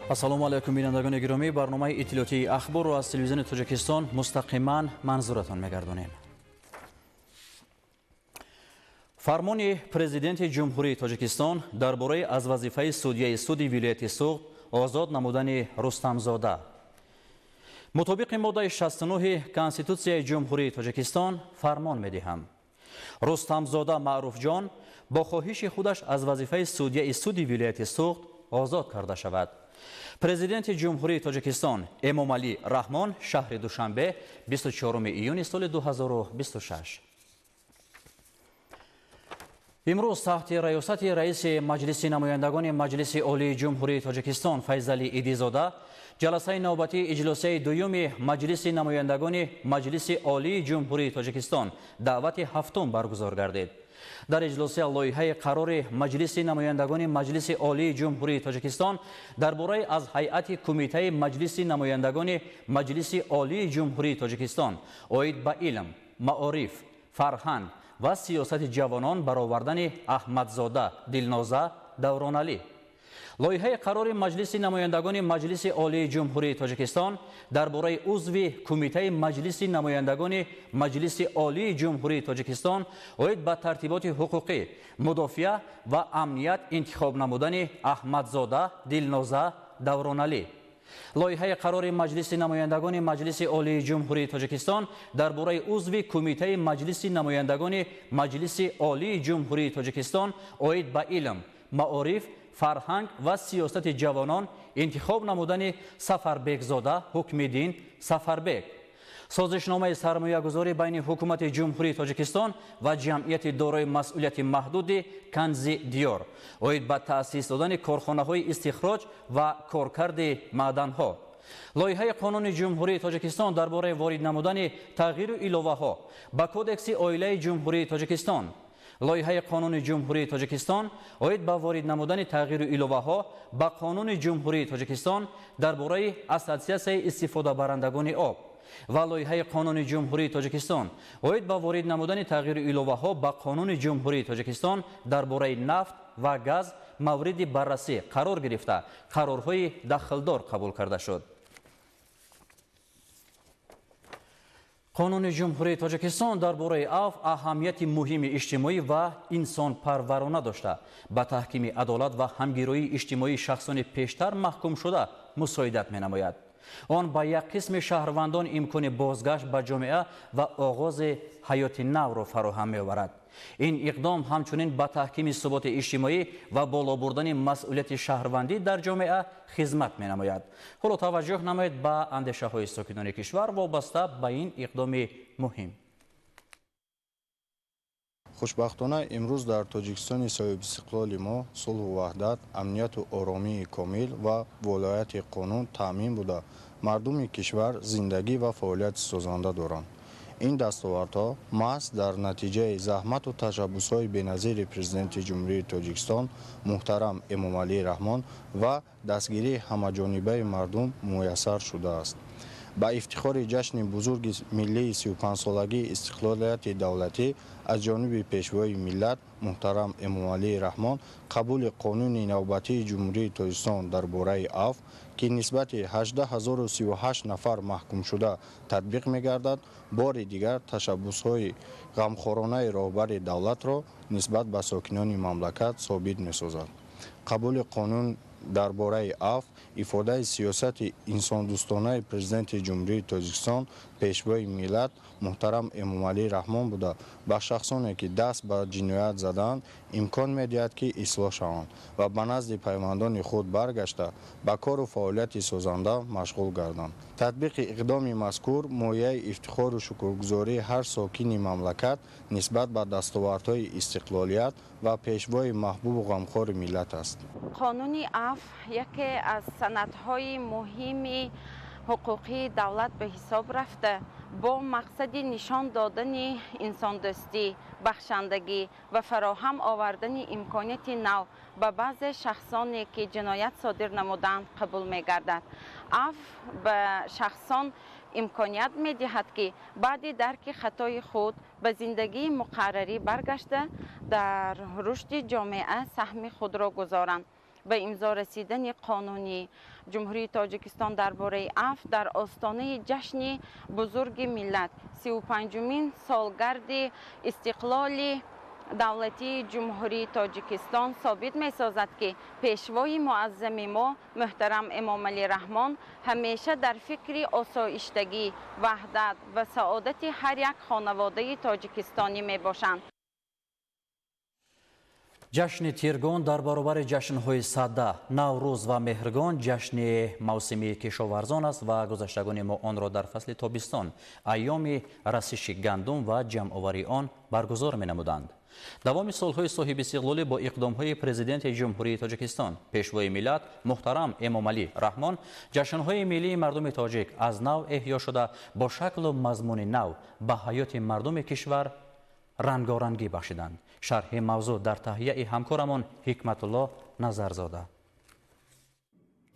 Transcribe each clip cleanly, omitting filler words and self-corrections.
Ассалому алайкум, бинандагони гиромӣ. Барномаи иттилоотии ахборро аз телевизиони Тоҷикистон мустақиман манзуратон мегардонем. Фармони Президенти Ҷумҳурии Тоҷикистон дар бораи аз вазифаи судяи суди вилояти Суғд озод намудани Рустамзода. Мутобиқи моддаи 69 Конститутсияи Ҷумҳурии Тоҷикистон фармон медиҳам. Рустамзода Маъруфҷон бо хоҳиши худаш аз вазифаи судяи суди вилояти Суғд озод карда шавад. Президенти Ҷумҳурии Тоҷикистон Эмомалӣ Раҳмон, шаҳри Душанбе, 24 июни соли 2026. Имрӯз таҳти раёсати раиси Маҷлиси намояндагони Маҷлиси Олии Ҷумҳурии Тоҷикистон Файзалӣ Идизода ҷаласаи навбатии иҷлосияи дуюми Маҷлиси намояндагони Маҷлиси Олии Ҷумҳурии Тоҷикистон даъвати ҳафтум баргузор гардид. Дар иҷлосия лоиҳаи қарори Маҷлиси намояндагони Маҷлиси Олии Ҷумҳурии Тоҷикистон дар бораи аз ҳайати Кумитаи Маҷлиси намояндагони Маҷлиси Олии Ҷумҳурии Тоҷикистон оид ба илм, маориф, фарҳанг ва сиёсати ҷавонон баровардани Аҳмадзода Дилноза Давроналӣ, лоиҳаи қарори Маҷлиси намояндагони Маҷлиси Олии Ҷумҳурии Тоҷикистон дар бораи узви Кумитаи Маҷлиси намояндагони Маҷлиси Олии Ҷумҳурии Тоҷикистон оид ба тартиботи ҳуқуқӣ, мудофиа ва амният интихоб намудани Аҳмадзода Дилноза Давроналӣ, лоиҳаи қарори Маҷлиси намояндагони Маҷлиси Олии Ҷумҳурии Тоҷикистон дар бораи узви Кумитаи Маҷлиси намояндагони Маҷлиси Олии Ҷумҳурии Тоҷикистон оид ба илм, маориф, фарҳанг ва сиёсати ҷавонон интихоб намудани Сафарбекзода Ҳукмиддин Сафарбек, созишномаи сармоягузорӣ байни Ҳукумати Ҷумҳурии Тоҷикистон ва ҷамъияти дорои масъулияти маҳдуди Канзи Диёр оид ба таъсис додани корхонаҳои истихроҷ ва коркарди маъданҳо, лоиҳаи Қонуни Ҷумҳурии Тоҷикистон дар бораи ворид намудани тағйиру иловаҳо ба Кодекси оилаи Ҷумҳурии Тоҷикистон, лоиҳаи Қонуни Ҷумҳурии Тоҷикистон оид ба ворид намудани тағйиру иловаҳо ба Қонуни Ҷумҳурии Тоҷикистон дар бораи Ассотсиатсияи истифодабарандагони об ва лоиҳаи Қонуни Ҷумҳурии Тоҷикистон оид ба ворид намудани тағйиру иловаҳо ба Қонуни Ҷумҳурии Тоҷикистон дар бораи нафт ва газ мавриди баррасӣ қарор гирифта, қарорҳои дахлдор қабул карда шуд. Қонуни Ҷумҳурии Тоҷикистон дар бораи афв аҳамияти муҳими иҷтимоӣ ва инсонпарварона дошта, ба таҳкими адолат ва ҳамгироии иҷтимоии шахсони пештар маҳкумшуда мусоидат менамояд. Он ба як қисми шаҳрвандон имкони бозгашт ба ҷомеа ва оғози ҳаёти навро фароҳам меоварад. Ин иқдом ҳамчунин ба таҳкими суботи иҷтимоӣ ва боло бурдани масъулияти шаҳрвандӣ дар ҷомеа хизмат менамояд. Ҳоло таваҷҷӯҳ намоед ба андешаҳои сокинони кишвар вобаста ба ин иқдоми муҳим. Хушбахтона, имрӯз дар Тоҷикистони соҳибистиқлоли мо сулҳу ваҳдат, амнияту оромии комил ва волояти қонун таъмин буда, мардуми кишвар зиндагӣ ва фаъолияти созанда доранд. Ин дастовардҳо маҳз дар натиҷаи заҳмату ташаббусҳои беназири Президенти Ҷумҳурии Тоҷикистон муҳтарам Эмомалӣ Раҳмон ва дастгирии ҳамаҷонибаи мардум муяссар шудааст. Ба ифтихори ҷашни бузурги миллии 35-солагии истиқлолияти давлатӣ аз ҷониби Пешвои миллат муҳтарам Эмомалӣ Раҳмон қабули қонуни навбатии Ҷумҳурии Тоҷикистон дар бораи афв, ки нисбати 18 038 нафар маҳкумшуда татбиқ мегардад, бори дигар ташаббусҳои ғамхоронаи роҳбари давлатро нисбат ба сокинони мамлакат собит месозад. Қабули қонун дар бораи афв ифодаи сиёсати инсондӯстонаи Президенти Ҷумҳурии Тоҷикистон, Пешвои миллат муҳтарам Эмомалӣ Раҳмон буда, ба шахсоне, ки даст ба ҷиноят задаанд, имкон медиҳад, ки ислоҳ шаванд ва ба назди пайвандони худ баргашта, ба кору фаъолияти созанда машғул гарданд. Татбиқи иқдоми мазкур мояи ифтихору шукргузории ҳар сокини мамлакат нисбат ба дастовардҳои истиқлолият ва пешвои маҳбубу ғамхори миллат аст. Қонуни афв яке аз санадҳои муҳими ҳуқуқии давлат ба ҳисоб рафта, бо мақсади нишон додани инсондӯстӣ, бахшандагӣ ва фароҳам овардани имконияти нав ба баъзе шахсоне, ки ҷиноят содир намуданд, қабул мегардад. Афв ба шахсон имконият медиҳад, ки баъди дарки хатои худ ба зиндагии муқаррарӣ баргашта, дар рушди ҷомеа саҳми худро гузоранд. Ба имзо расидани қонуни Ҷумҳурии Тоҷикистон дар бораи афв дар остонаи ҷашни бузурги миллат, 35-умин солгарди истиқлоли давлатии Ҷумҳурии Тоҷикистон собит месозад, ки пешвои муаззами мо муҳтарам Эмомалӣ Раҳмон ҳамеша дар фикри осоиштагӣ, ваҳдат ва саодати ҳар як хонаводаи тоҷикистонӣ мебошанд. Ҷашни Тиргон дар баробари ҷашнҳои Сада, Наврӯз ва Меҳргон ҷашни мавсимии кишоварзон аст ва гузаштагони мо онро дар фасли тобистон, айёми расиши гандум ва ҷамъоварии он баргузор менамуданд. Давоми солҳои соҳибистиқлолӣ бо иқдомҳои Президенти Ҷумҳурии Тоҷикистон, Пешвои миллат муҳтарам Эмомалӣ Раҳмон ҷашнҳои миллии мардуми тоҷик аз нав эҳё шуда, бо шаклу мазмуни нав ба ҳаёти мардуми кишвар рангорангӣ бахшиданд. Шарҳи мавзӯъ дар таҳияи ҳамкорамон Ҳикматулло Назарзода.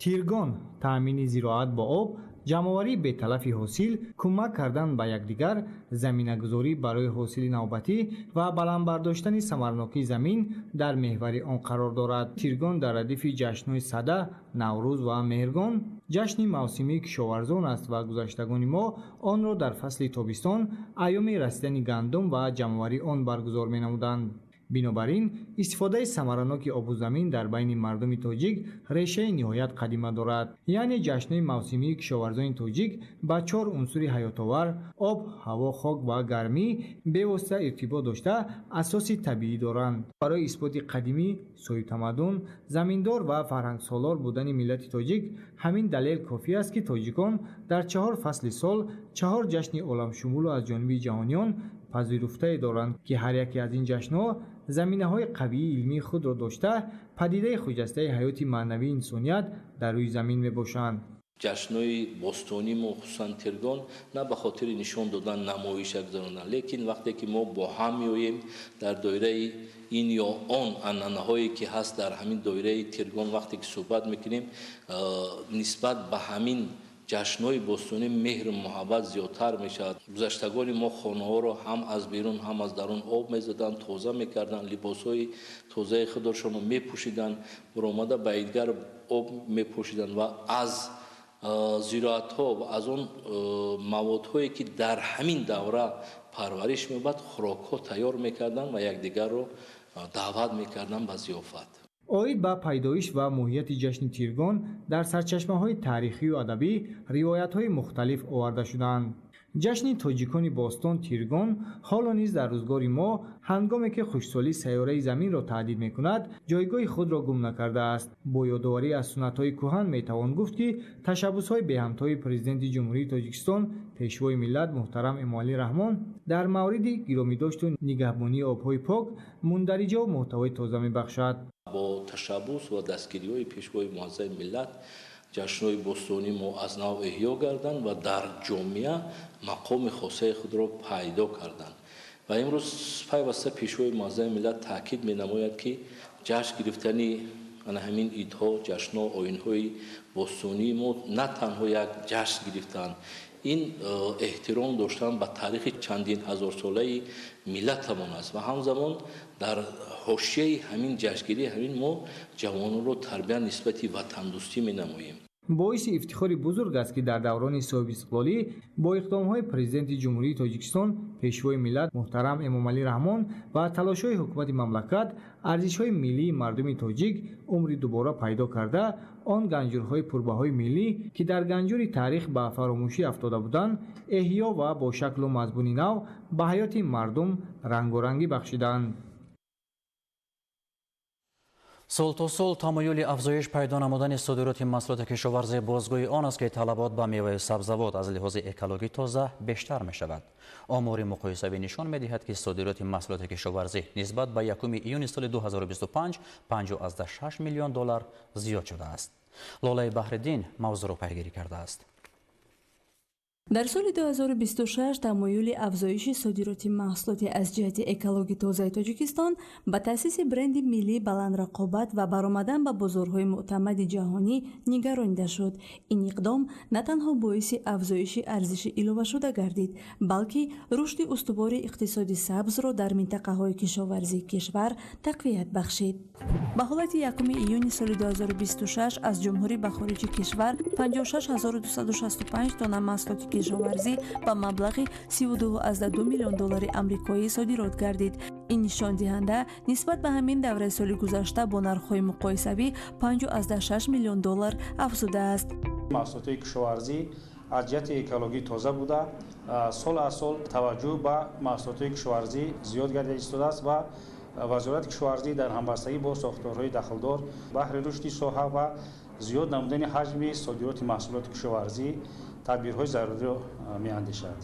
Тиргон таъмини зироат бо об, ҷамъоварии беталафи ҳосил, кӯмак кардан ба якдигар, заминагузорӣ барои ҳосили навбатӣ ва баланд бардоштани самарнокии замин дар меҳвари он қарор дорад. Тиргон дар радифи ҷашнҳои Сада, Наврӯз ва Меҳргон ҷашни мавсимии кишоварзон аст ва гузаштагони мо онро дар фасли тобистон, айёми расидани гандум ва ҷамъоварии он баргузор менамуданд. Бинобар ин истифодаи самараноки обу замин дар байни мардуми тоҷик решаи ниҳоят қадима дорад. Яъне ҷашнҳои мавсимии кишоварзони тоҷик ба чор унсури ҳаётовар – об, ҳаво, хок ва гармӣ бевосита иртибот дошта, асоси табиӣ доранд. Барои исботи қадимӣ, соҳибтамаддун, заминдор ва фарҳангсолор будани миллати тоҷик ҳамин далел кофӣ аст, ки тоҷикон дар чаҳор фасли сол чаҳор ҷашни оламшумулу аз ҷониби ҷаҳониён пазируфтае доранд, ки ҳар яке аз ин ҷашнҳо заминаҳои қавии илмии худро дошта, падидаи хуҷастаи ҳаёти маънавии инсоният дар рӯи замин мебошанд. Ҷашнҳои бостонӣ мо, хусусан Тиргон, на ба хотири нишон додан, намоиша гузарондан, лекин вақте ки мо бо ҳам меоем дар доираи ин ё он анъанаҳое ки ҳаст, дар ҳамин доираи Тиргон вақте ки суҳбат мекунем, нисбат ба ҳамин ҷашнҳои бостонӣ меҳру муҳаббат зиёдтар мешавад. Гузаштагони мо хонаҳоро ҳам аз берун, ҳам аз дарун об мезаданд, тоза мекарданд, либосҳои тозаи худашонро мепӯшиданд, баромада ба идгар об мепӯшиданд ва аз зироатҳо ва аз он маводҳое ки дар ҳамин давра парвариш меёбад, хӯрокҳо тайёр мекарданд ва якдигарро даъват мекарданд ба зиёфат. Оид ба пайдоиш ва моҳияти ҷашни Тиргон дар сарчашмаҳои таърихию адабӣ ривоятҳои мухталиф оварда шудаанд. Ҷашни тоҷикони бостон Тиргон ҳоло низ дар рӯзгори мо, ҳангоме ки хушсолӣ сайёраи заминро таҳдид мекунад, ҷойгоҳи худро гум накардааст. Бо ёдоварӣ аз суннатҳои кӯҳан метавон гуфт, ки ташаббусҳои беҳамтои Президенти Ҷумҳурии Тоҷикистон, Пешвои миллат муҳтарам Эмомалӣ Раҳмон дар мавриди гиромидошту нигаҳбонии обҳои пок мундариҷаву муҳтавои тоза мебахшад. Бо ташаббус ва дастгириҳои Пешвои муаззами миллат ҷашнҳои бостонӣ мо аз нав эҳё гарданд ва дар ҷомеа мақоми хосаи худро пайдо карданд. Ва имрӯз пайваста Пешвои муаззами миллат таъкид менамояд, ки ҷашн гирифтани ана ҳамин идҳо, ҷашнҳо, оинҳои бостонии мо на танҳо як ҷашн гирифтан, ин эҳтиром доштан ба таърихи чандин ҳазорсолаи миллатамон аст ва ҳамзамон дар ҳошияи ҳамин ҷашнгирӣ ҳамин мо ҷавононро тарбия нисбати ватандӯстӣ менамоем. Боиси ифтихори бузург аст, ки дар даврони соҳибистиқлолӣ бо иқдомҳои Президенти Ҷумҳурии Тоҷикистон, Пешвои миллат муҳтарам Эмомалӣ Раҳмон ва талошҳои ҳукумати мамлакат арзишҳои миллии мардуми тоҷик умри дубора пайдо карда, он ганҷурҳои пурбаҳои миллӣ, ки дар ганҷури таърих ба фаромӯшӣ афтода буданд, эҳё ва бо шаклу мазмуни нав ба ҳаёти мардум рангорангӣ бахшиданд. Сол то сол тамоюли афзоиш пайдо намудани содироти маҳсулоти кишоварзӣ бозгӯи он аст, ки талабот ба меваю сабзавот аз лиҳози экологӣ тоза бештар мешавад. Омори муқоисавӣ нишон медиҳад, ки содироти маҳсулоти кишоварзӣ нисбат ба 1 июни соли 2025 5,6 миллион доллар зиёд шудааст. Лолаи Баҳриддин мавзӯъро пайгирӣ кардааст. Дар соли 2026 тамоюли афзоиши содироти маҳсулоти аз ҷиҳати экологӣ тозаи Тоҷикистон ба таъсиси бренди миллии баландрақобат ва баромадан ба бозорҳои мӯътамади ҷаҳонӣ нигаронида шуд. Ин иқдом на танҳо боиси афзоиши арзиши иловашуда гардид, балки рушди устувори иқтисоди сабзро дар минтақаҳои кишоварзии кишвар тақвият бахшид. Ба ҳолати 1 июни соли 2026 аз ҷумҳурӣ ба хориҷи кишвар 56265 тонна маҳсулоти кишоварзӣ ба маблағи 32,2 миллион доллари амрикоӣ содирот гардид. Ин нишондиҳанда нисбат ба ҳамин давраи соли гузашта бо нархҳои муқоисавӣ 5,6 миллион доллар афзудааст. Маҳсулоти кишоварзӣ аз ҷиҳати экологӣ тоза буда, сол аз сол таваҷҷӯҳ ба маҳсулоти кишоварзӣ зиёд гардида истодааст ва вазорати кишоварзӣ дар ҳамбастагӣ бо сохторҳои дахлдор баҳри рушди соҳа ва зиёд намудани ҳаҷми содироти маҳсулоти кишоварзӣ тадбирҳои заруриро меандешад.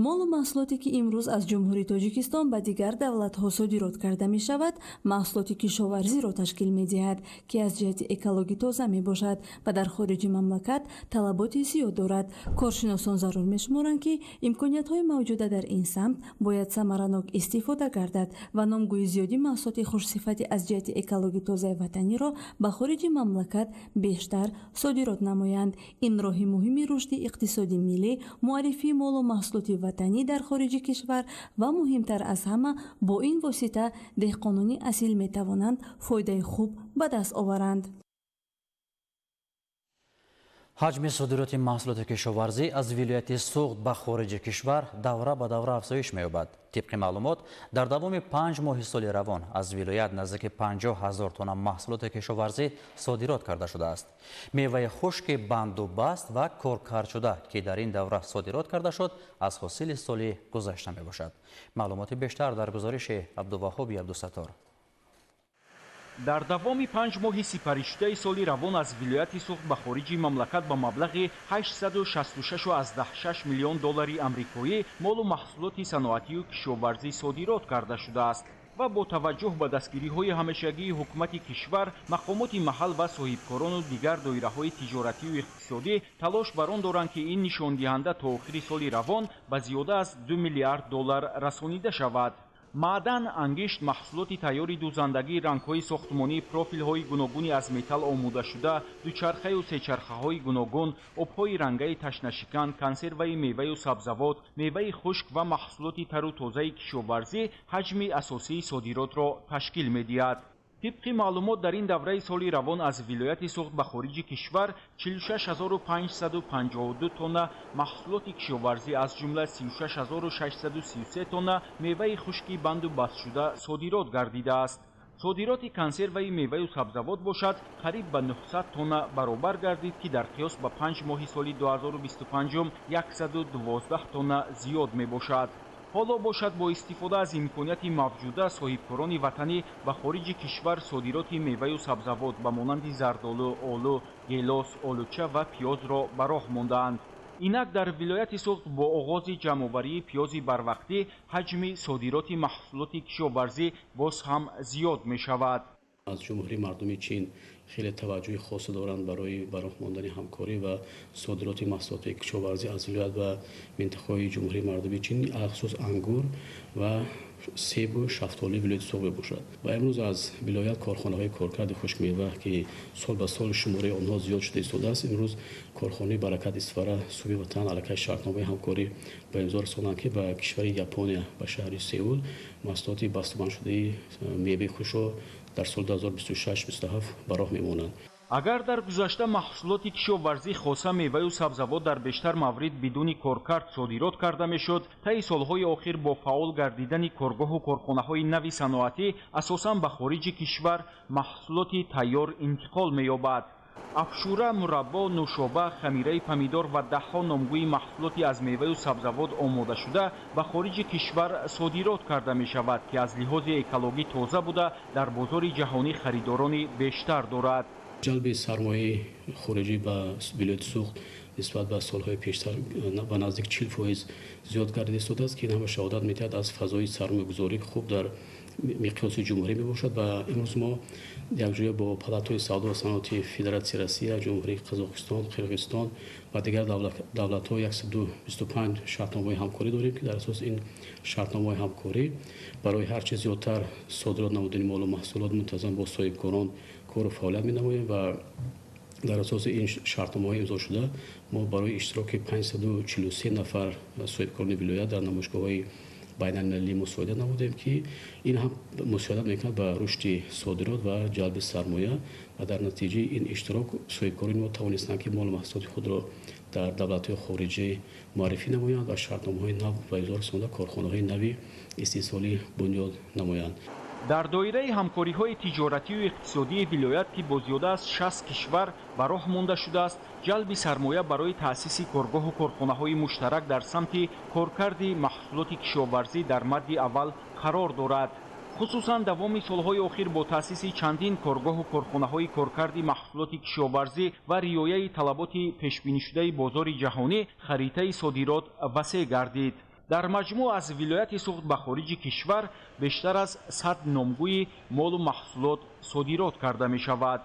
Молу маҳсулоте ки имрӯз аз Ҷумҳурии Тоҷикистон ба дигар давлатҳо содирот карда мешавад, маҳсулоти кишоварзиро ташкил медиҳад, ки аз ҷиҳати экологӣ тоза мебошад ва дар хориҷи мамлакат талаботи зиёд дорад. Коршиносон зарур мешуморанд, ки имкониятҳои мавҷуда дар ин самт бояд самаранок истифода гардад ва номгӯи зиёди маҳсулоти хушсифати аз ҷиҳати экологӣ тозаи ватаниро ба хориҷи мамлакат бештар содирот намоянд. Ин роҳи муҳими рушди иқтисоди миллӣ, муаррифии молу маҳсулоти ватанӣ дар хориҷи кишвар ва муҳимтар аз ҳама, бо ин восита деҳқонони асил метавонанд фоидаи хуб ба даст оваранд. Ҳаҷми содироти маҳсулоти кишоварзӣ аз вилояти Суғд ба хориҷи кишвар давра ба давра афзоиш меёбад. Тибқи маълумот, дар давоми 5 моҳи соли равон аз вилоят наздики 50 000 тонна маҳсулоти кишоварзӣ содирот карда шудааст. Меваи хушки бандубаст ва коркардшуда, ки дар ин давра содирот карда шуд, аз ҳосили соли гузашта мебошад. Маълумоти бештар дар гузориши Абдуваҳоби Абдусаттор. Дар давоми 5 моҳи сипаришудаи соли равон аз вилояти Суғд ба хориҷи мамлакат ба маблағи 866,6 миллион доллари амрикоӣ молу маҳсулоти саноатию кишоварзӣ содирот карда шудааст ва бо таваҷҷӯҳ ба дастгириҳои ҳамешагии ҳукумати кишвар, мақомоти маҳал ва соҳибкорону дигар доираҳои тиҷоратию иқтисодӣ талош бар он доранд, ки ин нишондиҳанда то охири соли равон ба зиёда аз 2 миллиард доллар расонида шавад. Маъдан, ангишт, маҳсулоти тайёри дӯзандагӣ, рангҳои сохтмонӣ, профилҳои гуногуни аз металл омодашуда, дучархаю сечархаҳои гуногун, обҳои рангаи ташнашикан, консерваи меваю сабзавот, меваи хушк ва маҳсулоти тару тозаи кишоварзӣ ҳаҷми асосии содиротро ташкил медиҳад. Тибқи маълумот, дар ин давраи соли равон аз вилояти Суғд ба хориҷи кишвар 46552 тонна маҳсулоти кишоварзӣ, аз ҷумла 36633 тонна меваи хушки банду бастшуда содирот гардидааст. Содироти консерваи меваю сабзавот бошад, қариб ба 900 тонна баробар гардид, ки дар қиёс ба 5 моҳи соли 2025 112 тонна зиёд мебошад. Ҳоло бошад, бо истифода аз имконияти мавҷуда соҳибкорони ватанӣ ба хориҷи кишвар содироти меваю сабзавот ба монанди зардолу, олу, гелос, олуча ва пиёзро ба роҳ мондаанд. Инак дар вилояти Суғд бо оғози ҷамъоварии пиёзи барвақтӣ ҳаҷми содироти маҳсулоти кишоварзӣ боз ҳам зиёд мешавад. Аз Ҷумҳурии Мардуми Чин хеле таваҷҷӯҳи хосе доранд барои ба роҳ мондани ҳамкорӣ ва содироти маҳсулоти кишоварзӣ аз вилоят ва минтақаҳои Ҷумҳурии Мардуми Чин, алахусус ангур ва себу шафтолии вилояти Суғд мебошад. Ва имрӯз аз вилоят корхонаҳои коркарди хушкмева, ки сол ба сол шумораи онҳо зиёд шуда истодааст, имрӯз корхонаи Баракат Исфара Суби Ватан аллакай шартномаи ҳамкорӣ ба имзо расонанд, ки ба кишвари Япония, ба шаҳри Сеул маҳсулоти бастабандшудаи меваи хушро дар соли 2026-27 ба роҳ мемонанд. Агар дар гузашта маҳсулоти кишоварзӣ, хоса меваю сабзавот, дар бештар маврид бидуни коркард содирот карда мешуд, таи солҳои охир бо фаъол гардидани коргоҳу корхонаҳои нави саноатӣ асосан ба хориҷи кишвар маҳсулоти тайёр интиқол меёбад. Афшура, мураббо, нӯшоба, хамираи помидор ва даҳҳо номгӯи маҳсулоти аз меваю сабзавот омодашуда ба хориҷи кишвар содирот карда мешавад, ки аз лиҳози экологӣ тоза буда, дар бозори ҷаҳонӣ харидорони бештар дорад. Ҷалби сармояи хориҷӣ ба вилояти Суғд Нисбат ба солҳои пештар ба наздик 40% зиёд гардида истодааст, ки ин ҳама шаҳодат медиҳад аз фазои сармоягузорӣ хуб дар миқёси ҷумҳурӣ мебошад. Ва имрӯз мо якҷоя бо палатаҳои савдо ва саноати Федератсияи Россия, Ҷумҳурии Қазоқистон, Қирғизистон ва дигар давлатҳо 125 шартномаҳои ҳамкорӣ дорем, ки дар асоси ин шартномаҳои ҳамкорӣ барои ҳарчи зиёдтар содирот намудани молу маҳсулот мунтазам бо соҳибкорон кору фаъолият менамоем. Ва дар асоси ин шартномаҳои имзошуда мо барои иштироки 543 нафар соҳибкорони вилоят дар намоишгоҳҳои байналмилалӣ мусоидат намудем, ки ин ҳам мусоидат мекунад ба рушди содирот ва ҷалби сармоя. Ва дар натиҷаи ин иштирок соҳибкорони мо тавонистанд, ки молу маҳсулоти худро дар давлатҳои хориҷӣ муаррифӣ намоянд ва шартномаҳои нав ба имзо расонда корхонаҳои нави истеҳсолӣ бунёд намоянд. Дар доираи ҳамкориҳои тиҷоратию иқтисодии вилоят, ки бо зиёда аз 60 кишвар ба роҳ монда шудааст, ҷалби сармоя барои таъсиси коргоҳу корхонаҳои муштарак дар самти коркарди маҳсулоти кишоварзӣ дар мадди аввал қарор дорад. Хусусан давоми солҳои охир бо таъсиси чандин коргоҳу корхонаҳои коркарди маҳсулоти кишоварзӣ ва риояи талаботи пешбинишудаи бозори ҷаҳонӣ харитаи содирот васеъ гардид. Дар маҷмӯъ аз вилояти Суғд ба хориҷи кишвар бештар аз 100 номгӯи молу маҳсулот содирот карда мешавад.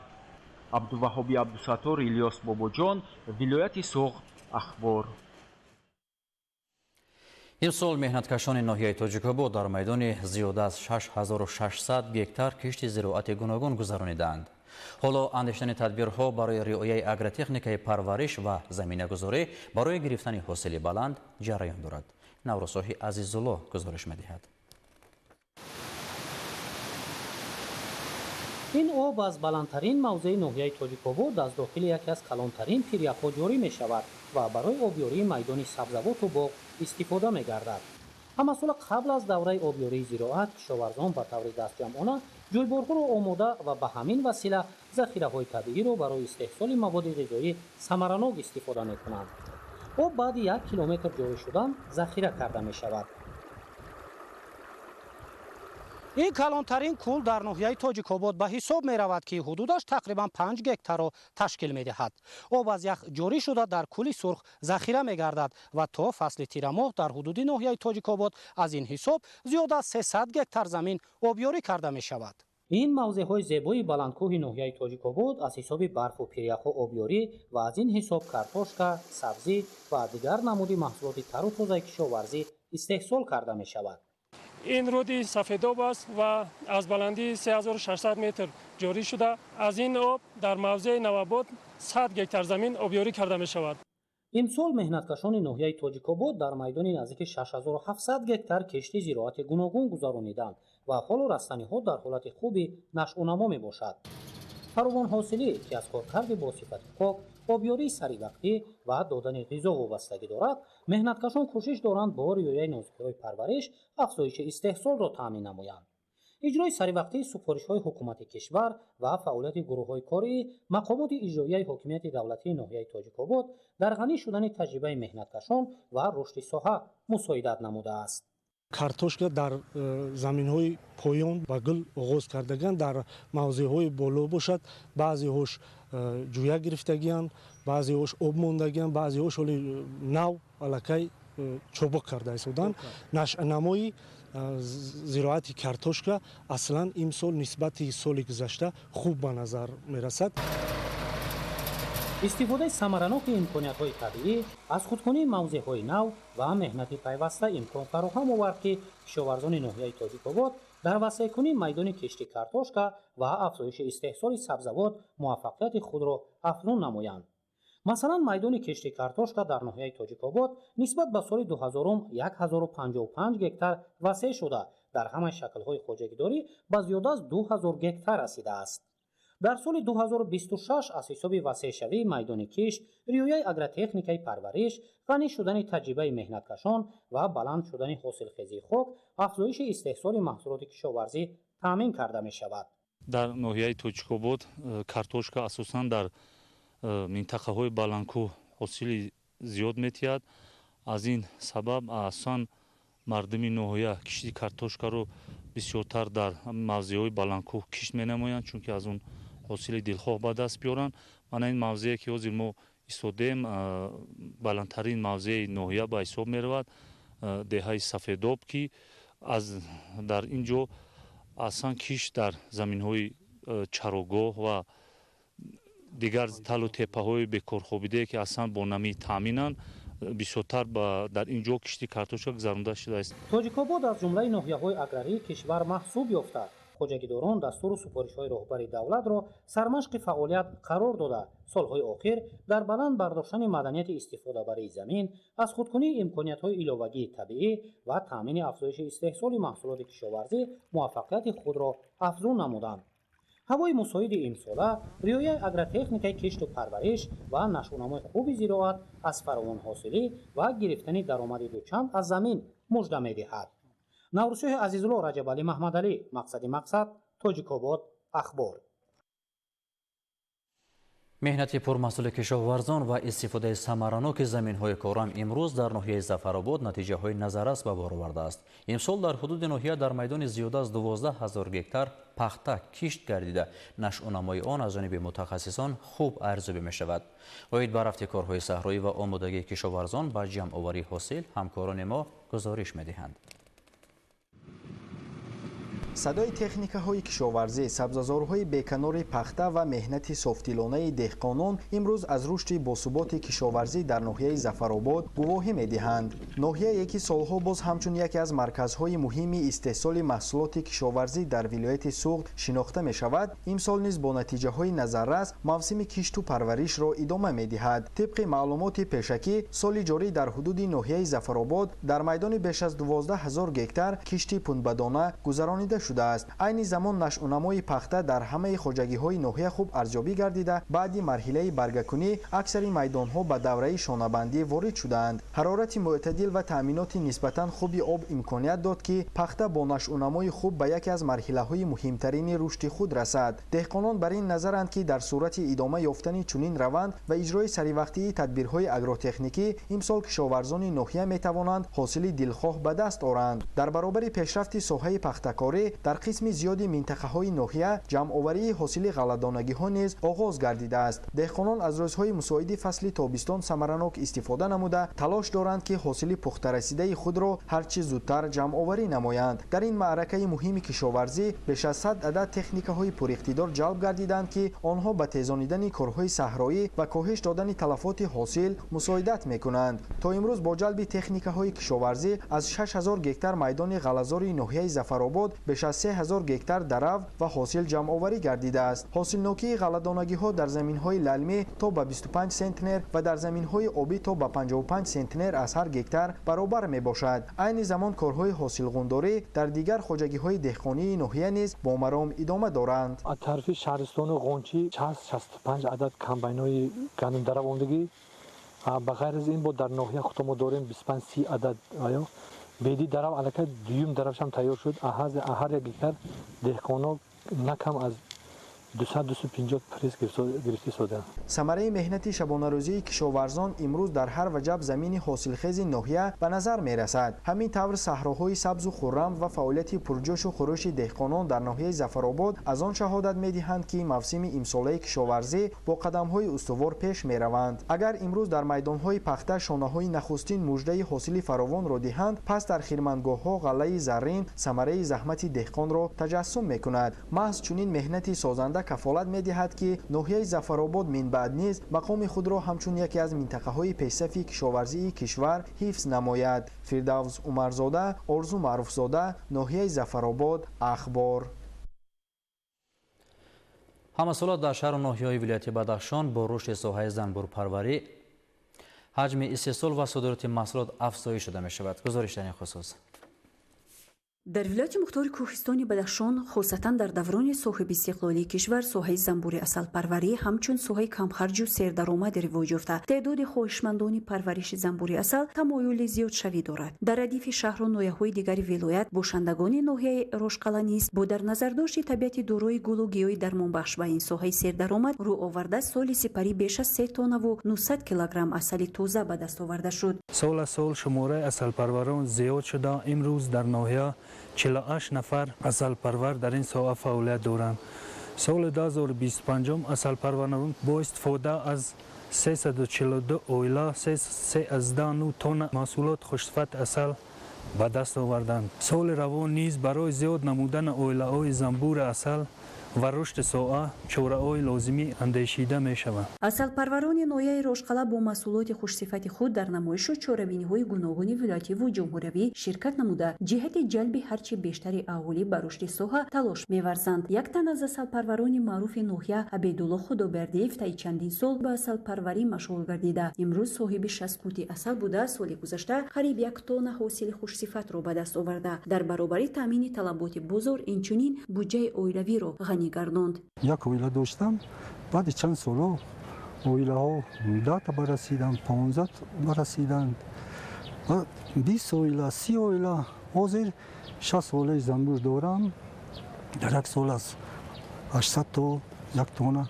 Абдуваҳоби Абдусаттор, Илёс Бобоҷон, вилояти Суғд, Ахбор. Имсол меҳнаткашони ноҳияи Тоҷикобод дар майдони зиёда аз 6600 гектар кишти зироати гуногун гузаронидаанд. Ҳоло андешидани тадбирҳо барои риояи агротехникаи парвариш ва заминагузорӣ барои гирифтани ҳосили баланд ҷараён дорад. Наврӯзсоҳи Азизулло гузориш медиҳад. Ин об аз баландтарин мавзеи ноҳияи Тоҷикобод аз дохили яке аз калонтарин пиряхҳо ҷорӣ мешавад ва барои обёрии майдони сабзавоту боғ истифода мегардад. Ҳамасола қабл аз давраи обёрии зироат кишоварзон ба таври дастҷамъона ҷӯйборҳоро омода ва ба ҳамин васила захираҳои табииро барои истеҳсоли маводи ғизоӣ самаранок истифода мекунанд. Об баъди 1 километр ҷорӣ шудан захира карда мешавад. Ин калонтарин кӯл дар ноҳияи Тоҷикобод ба ҳисоб меравад, ки ҳудудаш тақрибан 5 гектарро ташкил медиҳад. Об аз ях ҷорӣ шуда дар кӯли Сурх захира мегардад ва то фасли тирамоҳ дар ҳудуди ноҳияи Тоҷикобод аз ин ҳисоб зиёда аз 300 гектар замин обёрӣ карда мешавад. Ин мавзеъҳои зебои баландкӯҳи ноҳияи Тоҷикобод аз ҳисоби барфу пиряхҳо обёрӣ ва аз ин ҳисоб картошка, сабзӣ ва дигар намуди маҳсулоти тару тозаи кишоварзӣ истеҳсол карда мешавад. Ин руди сафедоб аст ва аз баландии 3600 метр ҷорӣ шуда, аз ин об дар мавзеи Навобод 100 гектар замин обёрӣ карда мешавад. Имсол меҳнаткашони ноҳияи Тоҷикобод дар майдони наздики 6700 гектар кишти зироати гуногун гузарониданд ва ҳоло растаниҳо дар ҳолати хуби нашъунамо мебошад. Фаровонҳосилӣ, ки аз коркарди босифати хок, обёрии саривақтӣ ва додани ғизо вобастагӣ дорад, меҳнаткашон кӯшиш доранд бо риояи нозукиҳои парвариш афзоиши истеҳсолро таъмин намоянд. Иҷрои саривақтии супоришҳои ҳукумати кишвар ва фаъолияти гурӯҳҳои корӣ, мақомоти иҷроияи ҳокимияти давлатии ноҳияи Тоҷикобод дар ғанӣ шудани таҷрибаи меҳнаткашон ва рушди соҳа мусоидат намудааст. Картошка дар заминҳои поён ба гул оғоз кардагианд, дар мавзеъҳои боло бошад, баъзеҳош ҷӯя гирифтагианд, баъзеҳош об мондагианд, баъзеҳош ҳоли нав аллакай чобуқ карда истоданд. Нашъунамои зироати картошка аслан имсол нисбати соли гузашта хуб ба назар мерасад. Истифодаи самараноки имкониятҳои табиӣ аз худкунии мавзеъҳои нав ва меҳнати пайваста имкон фароҳам овард, ки кишоварзони ноҳияи Тоҷикобод дар васеъкунии майдони кишти картошка ва афзоиши истеҳсоли сабзавот муваффақияти худро афзун намоянд. Масалан, майдони кишти картошка дар ноҳияи Тоҷикобод нисбат ба соли 2000 1055 гектар васеъ шуда, дар ҳамаи шаклҳои хоҷагидорӣ ба зиёда аз 2000 гектар расидааст. Дар соли 2026 аз ҳисоби васеъшавии майдони кишт, риояи агротехникаи парвариш, ғанӣ шудани таҷрибаи меҳнаткашон ва баланд шудани ҳосилхезии хок, афзоиши истеҳсоли маҳсулоти кишоварзӣ таъмин карда мешавад. Дар ноҳияи Тоҷикобод картошка асосан дар минтақаҳои баландкӯҳ ҳосили зиёд метиҳад. Аз ин сабаб асосан мардуми ноҳия кишти картошкаро бисёртар дар мавзеъҳои баландкӯҳ кишт менамоянд, чунки аз он ҳосили дилхоҳ ба даст биёранд. Мана ин мавзее ки ҳозир мо истодем, баландтарин мавзеи ноҳия ба ҳисоб меравад, деҳаи Сафедоб, ки аз дар ин ҷо аслан кишт дар заминҳои чарогоҳ ва дигар талу теппаҳои бекорхобидае, ки аслан бо намӣ таъминанд, бисёртар дар ин ҷо кишти картошка гузаронда шудааст. Тоҷикобод аз ҷумлаи ноҳияҳои аграрии кишвар маҳсуб ёфта, хоҷагидорон дастуру супоришҳои роҳбари давлатро сармашқи фаъолият қарор дода, солҳои охир дар баланд бардоштани маданияти истифодабарии замин, аз худкунии имкониятҳои иловагии табиӣ ва таъмини афзоиши истеҳсоли маҳсулоти кишоварзӣ муваффақияти худро афзун намуданд. Ҳавои мусоиди имсола, риояи агротехникаи кишту парвариш ва нашъунамои хуби зироат аз фаровонҳосилӣ ва гирифтани даромади дучанд аз замин мужда медиҳад. Наврӯзшоҳи Азизулло, Раҷабалӣ Маҳмадалӣ, Мақсади мақсад, Тоҷикобод, Ахбор. Меҳнати пурмаҳсули кишоварзон ва истифодаи самараноки заминҳои корам имрӯз дар ноҳияи Зафаробод натиҷаҳои назаррас ба бор овардааст. Имсол дар ҳудуди ноҳия дар майдони зиёда аз 12 000 гектар пахта кишт гардида, нашъунамои он аз ҷониби мутахассисон хуб арзёбӣ мешавад. Оид ба рафти корҳои саҳроӣ ва омодагии кишоварзон ба ҷамъоварии ҳосил ҳамкорони мо гузориш медиҳанд. Садои техникаҳои кишоварзӣ, сабзазорҳои беканори пахта ва меҳнати софдилонаи деҳқонон имрӯз аз рушди босуботи кишоварзӣ дар ноҳияи Зафаробод гувоҳӣ медиҳанд. Ноҳияе ки солҳо боз ҳамчун яке аз марказҳои муҳими истеҳсоли маҳсулоти кишоварзӣ дар вилояти Суғд шинохта мешавад, имсол низ бо натиҷаҳои назаррас мавсими кишту парваришро идома медиҳад. Тибқи маълумоти пешакӣ, соли ҷорӣ дар ҳудуди ноҳияи Зафаробод дар майдони беш аз 12 000 гектар кишти пунбадона гузаронида шудааст. Айни замон нашъунамои пахта дар ҳамаи хоҷагиҳои ноҳия хуб арзёбӣ гардида, баъди марҳилаи баргакунӣ аксари майдонҳо ба давраи шонабандӣ ворид шудаанд. Ҳарорати мӯътадил ва таъминоти нисбатан хуби об имконият дод, ки пахта бо нашъунамои хуб ба яке аз марҳилаҳои муҳимтарини рушди худ расад. Деҳқонон бар ин назаранд, ки дар сурати идома ёфтани чунин раванд ва иҷрои саривақтии тадбирҳои агротехникӣ имсол кишоварзони ноҳия метавонанд ҳосили дилхоҳ ба даст оранд. Дар баробари пешрафти соҳаи пахтакорӣ дар қисми зиёди минтақаҳои ноҳия ҷамъоварии ҳосили ғалладонагиҳо низ оғоз гардидааст. Деҳқонон аз рӯзҳои мусоиди фасли тобистон самаранок истифода намуда, талош доранд, ки ҳосили пухтарасидаи худро ҳарчи зудтар ҷамъоварӣ намоянд. Дар ин маъракаи муҳими кишоварзӣ беш аз 100 адад техникаҳои пуриқтидор ҷалб гардиданд, ки онҳо ба тезонидани корҳои саҳроӣ ва коҳиш додани талафоти ҳосил мусоидат мекунанд. То имрӯз бо ҷалби техникаҳои кишоварзӣ аз 6000 гектар майдони ғаллазори ноҳияи Зафаробод беш аз 3000 гектар дарав ва ҳосил ҷамъоварӣ гардидааст. Ҳосилнокии ғалладонагиҳо дар заминҳои лалмӣ то ба 25 сентнер ва дар заминҳои обӣ то ба 55 сентнер аз ҳар гектар баробар мебошад. Айни замон корҳои ҳосилғундорӣ дар дигар хоҷагиҳои деҳқонии ноҳия низ бо маром идома доранд. Аз тарафи шаҳристони Ғончӣ 65 адад комбайнҳои гандумдарав омдагӣ. Ба ғайр аз ин бо дар ноҳия худо мо дорем 25-30 адад беди дарав, аллакай дуюм даравшам тайёр шуд. Ҳар як гектар деҳқоно на кам аз 200-250 пресс гирифта истодаанд. Самараи меҳнати шабонарӯзии кишоварзон имрӯз дар ҳар ваҷаб замини ҳосилхези ноҳия ба назар мерасад. Ҳамин тавр саҳроҳои сабзу хуррам ва фаъолияти пурҷӯшу хурӯши деҳқонон дар ноҳияи Зафаробод аз он шаҳодат медиҳанд, ки мавсими имсолаи кишоварзӣ бо қадамҳои устувор пеш мераванд. Агар имрӯз дар майдонҳои пахта шонаҳои нахустин муждаи ҳосили фаровонро диҳанд, пас дар хирмангоҳҳо ғаллаи заррин самараи заҳмати деҳқонро таҷассум мекунад. Маҳз чунин меҳнати созанда кафолат медиҳад, ки ноҳияи Зафаробод минбаъд низ мақоми худро ҳамчун яке аз минтақаҳои пешсафи кишоварзии кишвар ҳифз намояд. Фирдавс Умарзода, Орзу Маъруфзода, ноҳияи Зафаробод, Ахбор. Ҳамасола дар шаҳру ноҳияҳои вилояти Бадахшон бо рушди соҳаи занбурпарварӣ ҳаҷми истеҳсол ва содироти маҳсулот афзоиш шуда мешавад. Гузориш дар ин хусус. Дар вилояти мухтори Кӯҳистони Бадахшон, хусусан дар даврони соҳибистиқлолии кишвар, соҳаи занбури асалпарварӣ ҳамчун соҳаи камхарҷу сердаромаде ривоҷ ёфта, теъдоди хоҳишмандони парвариши занбури асал тамоюли зиёдшавӣ дорад. Дар радифи шаҳру ноҳияҳои дигари вилоят бошандагони ноҳияи Рошқала низ бо дар назардошти табиати дорои гулу гиёҳи дармонбахш ба ин соҳаи сердаромад рӯ оварда, соли сипарӣ беш аз 3 тоннаву 900 килограмм асали тоза ба даст оварда шуд. Сол аз сол шумораи асалпарварон зиёд шуда, имрӯз дар ноҳия 48 нафар асалпарвар дар ин соҳа фаъолият доранд. Соли 2025 асалпарварон бо истифода аз 342 оила 3,9 тонна маҳсулот хушсифати асал ба даст оварданд. Соли равон низ барои зиёд намудани оилаҳои занбури асал ва рушди соҳа чораҳои лозимӣ андешида мешаванд. Асалпарварони ноҳияи Рошқалъа бо маҳсулоти хушсифати худ дар намоишу чорабиниҳои гуногуни вилоятиву ҷумҳуриявӣ ширкат намуда, ҷиҳати ҷалби ҳарчи бештари аҳолӣ ба рушди соҳа талош меварзанд. Як тан аз асалпарварони маъруфи ноҳия Абедулло Худобердиев таи чандин сол ба асалпарварӣ машғул гардида, имрӯз соҳиби 60 қути асал буда, соли гузашта қариб 1 тонна ҳосили хушсифатро ба даст оварда, дар баробари таъмини талаботи бозор инчунин буҷаи оилавиро ғанӣ гардонд. Як оила доштам, баъди чанд солҳо оилаҳо 10 та барасиданд, 15 барасиданд, 20 оила, 30 оила. Ҳозир 60 оилаи занбур дорам. Дар як сол аз 800 то 1 тонна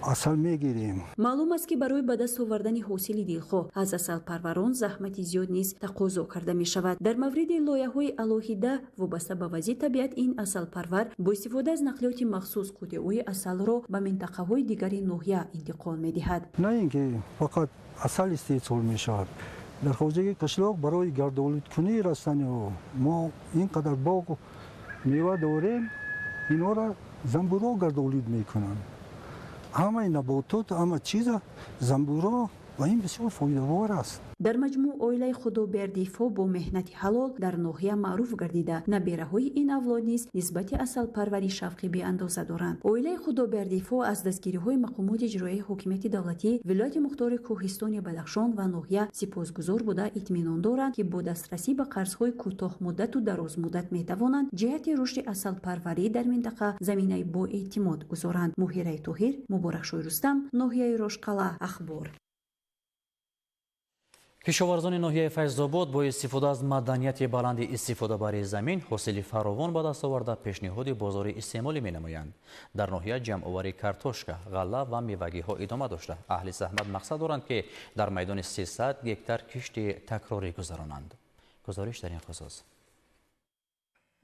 асал мегирем. Маълум аст, ки барои ба даст овардани ҳосили дилхоҳ аз асалпарварон заҳмати зиёд низ тақозо карда мешавад. Дар мавриди лоиҳаҳои алоҳида вобаста ба вазъи табиат ин асалпарвар бо истифода аз нақлиёти махсус қутиҳои асалро ба минтақаҳои дигари ноҳия интиқол медиҳад. На ин ки фақат асал истеҳсол мешавад. Дар хоҷагии қишлоқ барои гардолудкунии растаниҳо мо ин қадар боғу мева дорем, инҳоро занбурҳо гардолуд мекунанд. Ҳамаи наботот, ҳама чиза занбурҳо, ва ин бисёр фоидавор аст. Дар маҷмӯъ оилаи Худобердиевҳо бо меҳнати ҳалол дар ноҳия маъруф гардида, набераҳои ин авлод низ нисбати асалпарварӣ шавқи беандоза доранд. Оилаи Худобердиевҳо аз дастгириҳои мақомоти иҷроияи ҳокимияти давлатӣ, вилояти мухтори Кӯҳистони Бадахшон ва ноҳия сипосгузор буда, итминон доранд, ки бо дастрасӣ ба қарзҳои кӯтоҳмуддату дарозмуддат метавонанд ҷиҳати рушди асалпарварӣ дар минтақа заминаи боэътимод гузоранд. Муҳираи Тоҳир, Муборакшои Рустам, ноҳияи Рошқалъа, Ахбор. Кишоварзони ноҳияи Файзобод бо истифода аз маданияти баланди истифодабарии замин ҳосили фаровон ба даст оварда пешниҳоди бозори истеъмолӣ менамоянд. Дар ноҳия ҷамъоварии картошка, ғалла ва мевагиҳо идома дошта, аҳли заҳмат мақсад доранд, ки дар майдони 300 гектар кишти такрорӣ гузаронанд. Гузориш дар ин хусус.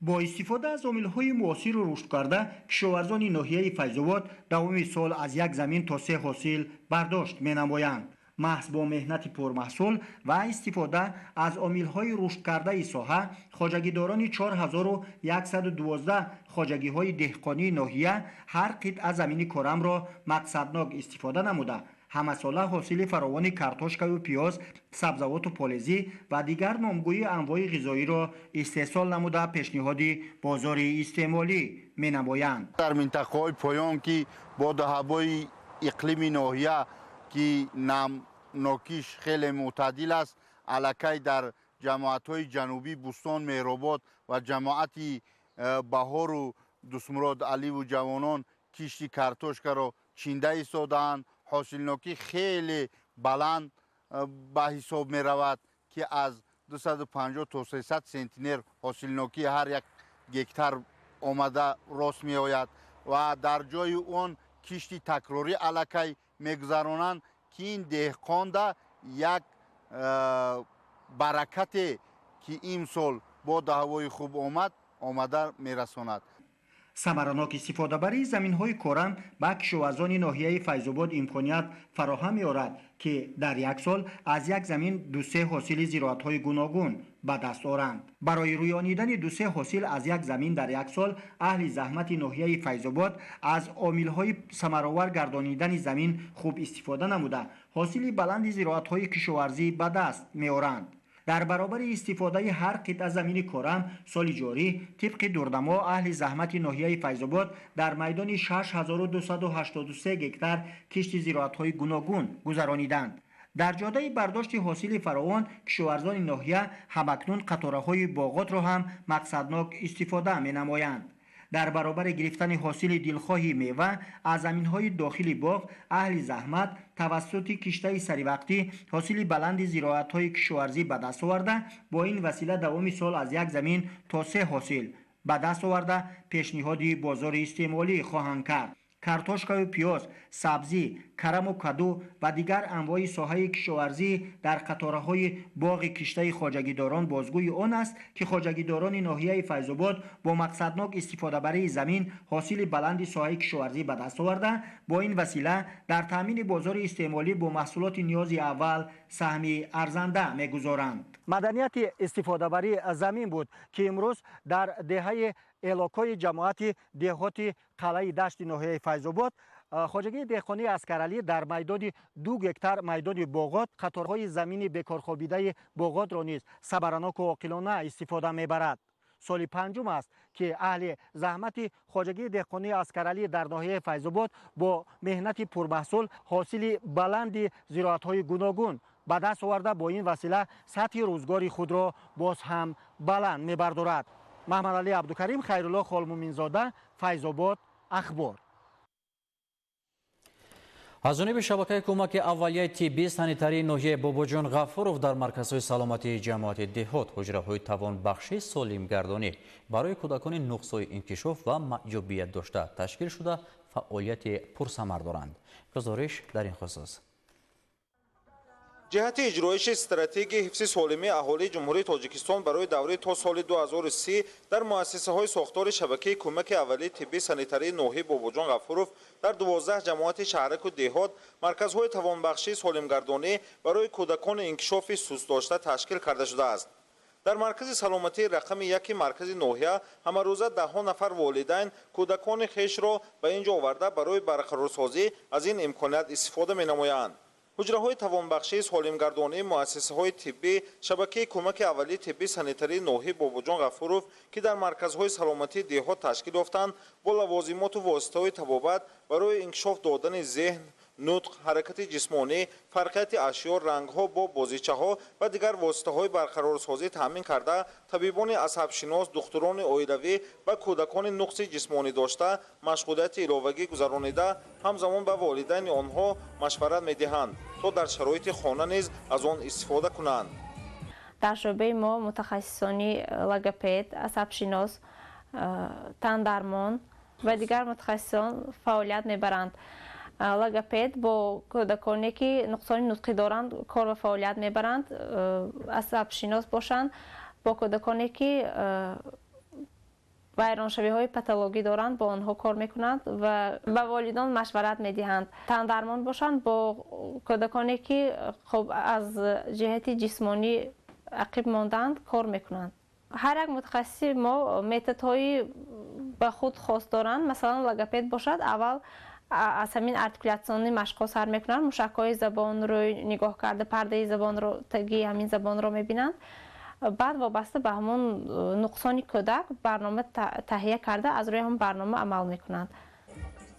Бо истифода аз омилҳои муосиру рушдкарда кишоварзони ноҳияи Файзобод давоми сол аз як замин то 3 ҳосил бардошт менамоянд. Маҳз бо меҳнати пурмаҳсул ва истифода аз омилҳои рушдкардаи соҳа хоҷагидорони 4112 хоҷагиҳои деҳқонии ноҳия ҳар қитъа замини корамро мақсаднок истифода намуда, ҳамасола ҳосили фаровони картошкаю пиёз, сабзавоту полезӣ ва дигар номгӯи анвои ғизоиро истеҳсол намуда пешниҳоди бозори истеъмолӣ менамоянд. Дар минтақаҳои поён, ки боду ҳавои иқлими ноҳия, ки намнокиш хеле мӯътадил аст, аллакай дар ҷамоатҳои ҷанубӣ Бӯстон, Меҳробод ва ҷамоати Баҳору Дустмурод Аливу ҷавонон кишти картошкаро чинда истодаанд. Ҳосилнокӣ хеле баланд ба ҳисоб меравад, ки аз 250 то 300 сентнер ҳосилнокии ҳар як гектар омада рост меояд ва дар ҷои он кишти такрорӣ аллакай мегузаронанд, ки ин деҳқонда як баракате, ки имсол боду ҳавои хуб омад, омада мерасонад. Самаранок истифодабарии заминҳои корам ба кишоварзони ноҳияи Файзобод имконият фароҳам меорад, ки дар як сол аз як замин 2-3 ҳосили зироатҳои гуногун ба даст оранд. Барои рӯёнидани 2-3 ҳосил аз як замин дар як сол аҳли заҳмати ноҳияи Файзобод аз омилҳои самаровар гардонидани замин хуб истифода намуда, ҳосили баланди зироатҳои кишоварзӣ ба даст меоранд. Дар баробари истифодаи ҳар қитъа замини корам соли ҷорӣ тибқи дурнамо аҳли заҳмати ноҳияи Файзобод дар майдони 6283 гектар кишти зироатҳои гуногун гузарониданд. Дар ҷодаи бардошти ҳосили фаровон кишоварзони ноҳия ҳамакнун қатораҳои боғотро ҳам мақсаднок истифода менамоянд. Дар баробари гирифтани ҳосили дилхоҳи мева аз заминҳои дохили боғ аҳли заҳмат тавассути киштаи саривақтӣ ҳосили баланди зироатҳои кишоварзӣ ба даст оварда, бо ин васила давоми сол аз як замин то 3 ҳосил ба даст оварда пешниҳоди бозори истеъмолӣ хоҳанд кард. Картошкаю пиёз, сабзӣ, караму каду ва дигар анвои соҳаи кишоварзӣ дар қатораҳои боғи киштаи хоҷагидорон бозгӯи он аст, ки хоҷагидорони ноҳияи Файзобод бо мақсаднок истифодабарии замин ҳосили баланди соҳаи кишоварзӣ ба даст оварда, бо ин васила дар таъмини бозори истеъмолӣ бо маҳсулоти ниёзи аввал саҳми арзанда мегузоранд. Маданияти истифодабарии замин буд, ки имрӯз дар деҳаи Элокои ҷамоати деҳоти Қалъаи Дашти ноҳияи Файзобод хоҷагии деҳқонии Аскаралӣ дар майдони 2 гектар майдони боғот қаторҳои замини бекорхобидаи боғотро низ сабараноку оқилона истифода мебарад. Соли панҷум аст, ки аҳли заҳмати хоҷагии деҳқонии Аскаралӣ дар ноҳияи Файзобод бо меҳнати пурмаҳсул ҳосили баланди зироатҳои гуногун ба даст оварда, бо ин васила сатҳи рӯзгори худро боз ҳам баланд мебардорад. Маҳмадалӣ Абдукарим, Хайрулло Холмуминзода, Файзобод, Ахбор. Аз ҷониби шабакаи кӯмаки аввалияи тиббӣ санитарии ноҳияи Бобоҷон Ғафуров дар марказҳои саломатии ҷамоати деҳот ҳуҷраҳои тавонбахши солимгардонӣ барои кӯдакони нуқсҳои инкишоф ва маъюбият дошта ташкил шуда фаъолияти пурсамар доранд. Гузориш дар ин хусус. Ҷиҳати иҷроиши стратегияи ҳифзи солимии аҳолии Ҷумҳурии Тоҷикистон барои давраи то соли 2030 дар муассисаҳои сохтори шабакаи кӯмаки аввалии тиббии санитарии ноҳияи Бобоҷон Ғафуров дар 12 ҷамоати шаҳраку деҳот марказҳои тавонбахшии солимгардонӣ барои кӯдакони инкишофи сустдошта ташкил карда шудааст. Дар маркази саломатии рақами яки маркази ноҳия ҳамарӯза даҳҳо нафар волидайн кӯдакони хешро ба ин ҷо оварда барои барқарорсозӣ аз ин имконият истифода менамоянд. Ҳуҷраҳои тавонбахшии солимгардонии муассисаҳои тиббӣ шабакаи кӯмаки аввалии тиббии санитарии ноҳияи Бобоҷон Ғафуров, ки дар марказҳои саломатии деҳот ташкил ёфтанд, бо лавозимоту воситаҳои табобат барои инкишоф додани зеҳн, нутқ, ҳаракати ҷисмонӣ, фарқияти ашё, рангҳо бо бозичаҳо ва дигар воситаҳои барқарорсозӣ таъмин карда, табибони асабшинос, духтурони оилавӣ ва кӯдакони нуқси ҷисмонӣ дошта машғулияти иловагӣ гузаронида, ҳамзамон ба волидайни онҳо машварат медиҳанд, то дар шароити хона низ аз он истифода кунанд. Дар шӯъбаи мо мутахассисони логопед, асабшинос, тандармон ва дигар мутахассисон фаъолият мебаранд. Логопед бо кӯдаконе, ки нуқсони нутқӣ доранд, кор ва фаъолият мебаранд. Асабшинос бошанд, бо кӯдаконе, ки вайроншавиҳои патологӣ доранд, бо онҳо кор мекунанд ва ба волидон машварат медиҳанд. Тандармон бошанд, бо кӯдаконе, ки хуб аз ҷиҳати ҷисмонӣ ақиб мондаанд, кор мекунанд. Ҳар як мутахассиси мо методҳои ба худ хос доранд. Масалан, логопед бошад, аввал аз ҳамин артикулятсиони машқҳо сар мекунанд, мушакҳои забонро нигоҳ карда, пардаи забонро, таги ҳамин забонро мебинанд. Баъд вобаста ба ҳамон нуқсони кӯдак барнома таҳия карда, аз рӯи ҳамон барнома амал мекунанд.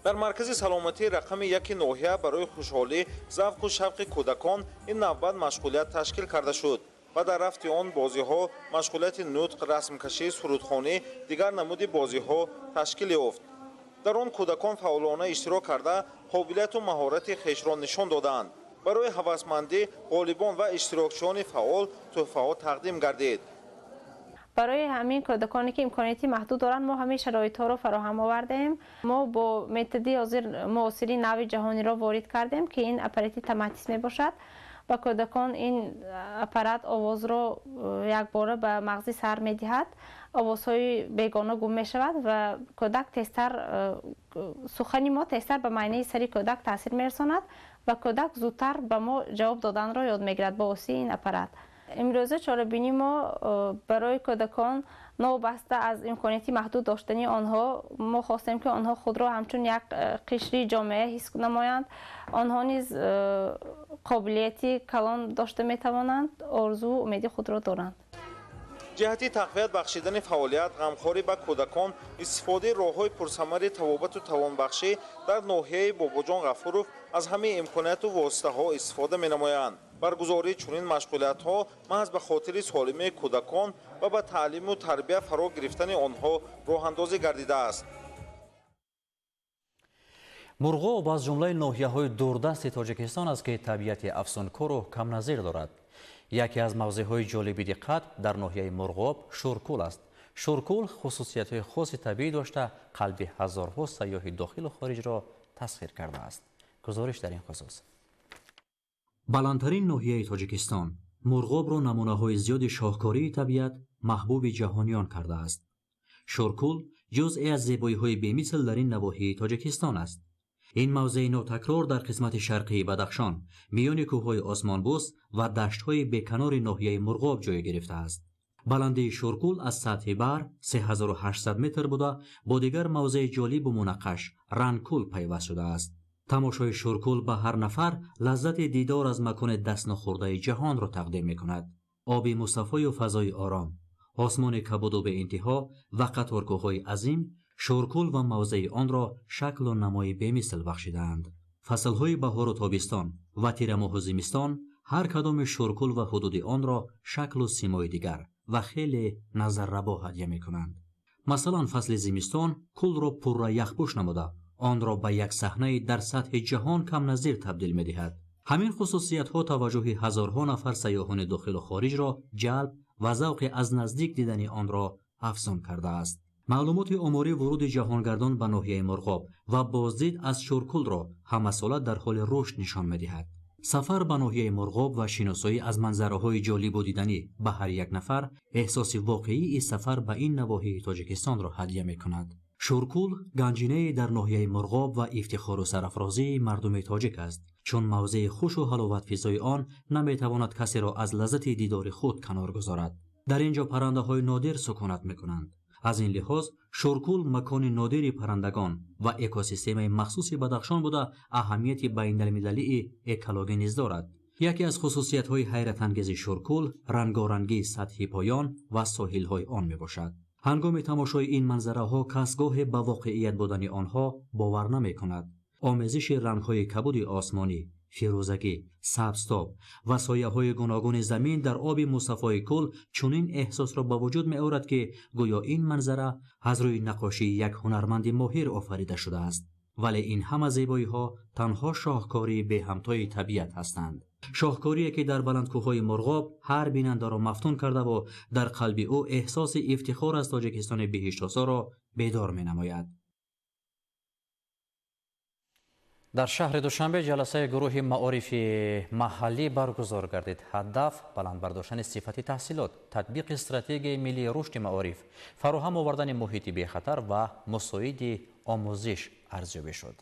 Дар маркази саломатии рақами яки ноҳия барои хушҳолӣ, завқу шавқи кӯдакон ин навбат машғулият ташкил карда шуд ва дар рафти он бозиҳо, машғулияти нутқ, расмкашӣ, сурудхонӣ, дигар намуди бозиҳо ташкил ёфт. Дар он кӯдакон фаъолона иштирок карда, қобилияту маҳорати хешро нишон доданд. Барои ҳавасмандӣ ғолибон ва иштирокчиёни фаъол тӯҳфаҳо тақдим гардид. Барои ҳамин кӯдаконе, ки имконияти маҳдуд доранд, мо ҳамин шароитҳоро фароҳам овардаем. Мо бо методи ҳозир муосири нави ҷаҳониро ворид кардем, ки ин аппарати томатис мебошад. Ба кӯдакон ин аппарат овозро якбора ба мағзи сар медиҳад, овозҳои бегона гум мешавад ва кӯдак тезтар, сухани мо тезтар ба майнаи сари кӯдак таъсир мерасонад ва кӯдак зудтар ба мо ҷавоб доданро ёд мегирад бо воситаи ин аппарат. Имрӯза чорабинии мо барои кӯдакон новобаста аз имконияти маҳдуд доштани онҳо, мо хостем, ки онҳо худро ҳамчун як қишри ҷомеа ҳис намоянд. Онҳо низ қобилияти калон дошта метавонанд, орзуву умеди худро доранд. Ҷиҳати тақвият бахшидани фаъолият, ғамхорӣ ба кӯдакон, истифодаи роҳҳои пурсамари табобату тавонбахшӣ дар ноҳияи Бобоҷон Ғафуров аз ҳамаи имконияту воситаҳо истифода менамоянд. Баргузории чунин машғулиятҳо маҳз ба хотири солимии кӯдакон ва ба таълиму тарбия фаро гирифтани онҳо роҳандозӣ гардидааст. Мурғоб аз ҷумлаи ноҳияҳои дурдасти Тоҷикистон аст, ки табиати афсункору камназир дорад. Яке аз мавзеъҳои ҷолиби диққат дар ноҳияи Мурғоб Шӯркӯл аст. Шуркул хусусиятҳои хоси табиӣ дошта, қалби ҳазорҳо сайёҳи дохилу хориҷро тасхир кардааст. Гузориш дар ин хусус. Баландтарин ноҳияи Тоҷикистон Мурғобро намунаҳои зиёди шоҳкории табиат маҳбуби ҷаҳониён кардааст. Шуркул ҷузъе аз зебоиҳои бемисл дар ин навоҳии Тоҷикистон аст. Ин мавзеи нотакрор дар қисмати шарқии Бадахшон, миёни кӯҳҳои Осмонбӯс ва даштҳои беканори ноҳияи Мурғоб ҷой гирифтааст. Баландии Шуркул аз сатҳи баҳр 3800 метр буда, бо дигар мавзеи ҷолибу мунаққаш Рангкул пайваст шудааст. Тамошои Шуркул ба ҳар нафар лаззати дидор аз макони дастнохӯрдаи ҷаҳонро тақдим мекунад. Оби мусаффою фазои ором, осмони кабуду беинтиҳо ва қаторкӯҳҳои азим Шуркул ва мавзеи онро шаклу намои бемисл бахшидаанд. Фаслҳои баҳору тобистон ва тирамоҳу зимистон ҳар кадоми Шуркул ва ҳудуди онро шаклу симои дигар ва хеле назаррабо ҳадя мекунанд. Масалан, фасли зимистон кӯлро пурра яхпӯш намуда, онро ба як саҳнаи дар сатҳи ҷаҳон камназир табдил медиҳад. Ҳамин хусусиятҳо таваҷҷӯҳи ҳазорҳо нафар сайёҳони дохилу хориҷро ҷалб ва завқи аз наздик дидани онро афзун кардааст. Маълумоти омории вуруди ҷаҳонгардон ба ноҳияи Мурғоб ва боздид аз Шуркулро ҳамасола дар ҳоли рушд нишон медиҳад. Сафар ба ноҳияи Мурғоб ва шиносоӣ аз манзараҳои ҷолибу диданӣ ба ҳар як нафар эҳсоси воқеии сафар ба ин навоҳии Тоҷикистонро ҳадя мекунад. Шуркул ганҷинае дар ноҳияи Мурғоб ва ифтихору сарафрозии мардуми тоҷик аст, чун мавзеи хушу ҳаловатфизои он наметавонад касеро аз лаззати дидори худ канор гузорад. Дар ин ҷо паррандаҳои нодир сукунат мекунанд. Аз ин лиҳоз Шуркул макони нодири паррандагон ва экосистемаи махсуси Бадахшон буда, аҳамияти байналмилалии экологӣ низ дорад. Яке аз хусусиятҳои ҳайратангези Шуркул рангорангии сатҳи поён ва соҳилҳои он мебошад. Ҳангоми тамошои ин манзараҳо кас гоҳе ба воқеият будани онҳо бовар намекунад. Омезиши рангҳои кабуди осмонӣ, фирӯзагӣ, сабзтоб ва сояҳои гуногуни замин дар оби мусаффои кӯл чунин эҳсосро ба вуҷуд меорад, ки гӯё ин манзара аз рӯи наққошии як ҳунарманди моҳир офарида шудааст. Вале ин ҳама зебоиҳо танҳо шоҳкории беҳамтои табиат ҳастанд. Шоҳкорие ки дар баландкӯҳҳои Мурғоб ҳар бинандаро мафтун кардаву дар қалби ӯ эҳсоси ифтихор аз Тоҷикистони биҳиштосоро бедор менамояд. Дар шаҳри Душанбе ҷаласаи гурӯҳи маорифи маҳаллӣ баргузор гардид. Ҳадаф баланд бардоштани сифати таҳсилот, татбиқи стратегияи миллии рушди маориф, фароҳам овардани муҳити бехатар ва мусоиди омӯзиш арзёбӣ шуд.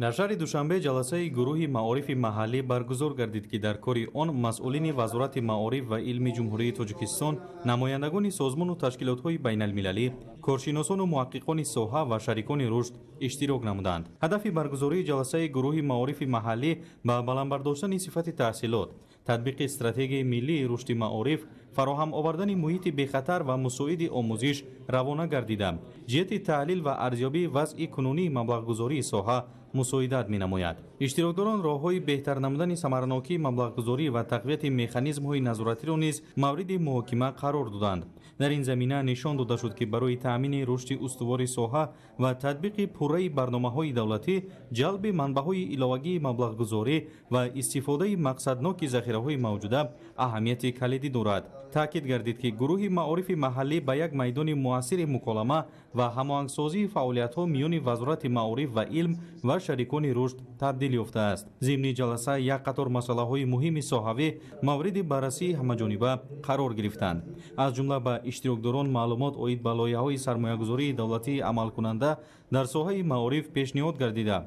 Дар шаҳри Душанбе ҷаласаи гурӯҳи маорифи маҳаллӣ баргузор гардид, ки дар кори он масъулини Вазорати маориф ва илми Ҷумҳурии Тоҷикистон, намояндагони созмону ташкилотҳои байналмилалӣ, коршиносону муҳаққиқони соҳа ва шарикони рушд иштирок намуданд. Ҳадафи баргузории ҷаласаи гурӯҳи маорифи маҳаллӣ ба баланд бардоштани сифати таҳсилот, татбиқи стратегияи миллии рушди маориф, фароҳам овардани муҳити бехатар ва мусоиди омӯзиш равона гардида, ҷиҳати таҳлил ва арзёбии вазъи кунунии маблағгузории соҳа мусоидат менамояд. Иштирокдорон роҳҳои беҳтар намудани самаранокии маблағгузорӣ ва тақвияти механизмҳои назоратиро низ мавриди муҳокима қарор доданд. Дар ин замина нишон дода шуд, ки барои таъмини рушди устувори соҳа ва татбиқи пурраи барномаҳои давлатӣ, ҷалби манбаъҳои иловагии маблағгузорӣ ва истифодаи мақсадноки захираҳои мавҷуда аҳамияти калидӣ дорад. Таъкид гардид, ки гурӯҳи маорифи маҳаллӣ ба як майдони муассири муколама ва ҳамоҳангсозии фаъолиятҳо миёни Вазорати маориф ва илм ва шарикони рушд табдил ёфтааст. Зимни ҷаласа як қатор масъалаҳои муҳими соҳавӣ мавриди баррасии ҳамаҷониба қарор гирифтанд. Аз ҷумла ба иштирокдорон маълумот оид ба лоиҳаҳои сармоягузории давлатии амалкунанда дар соҳаи маориф пешниҳод гардида,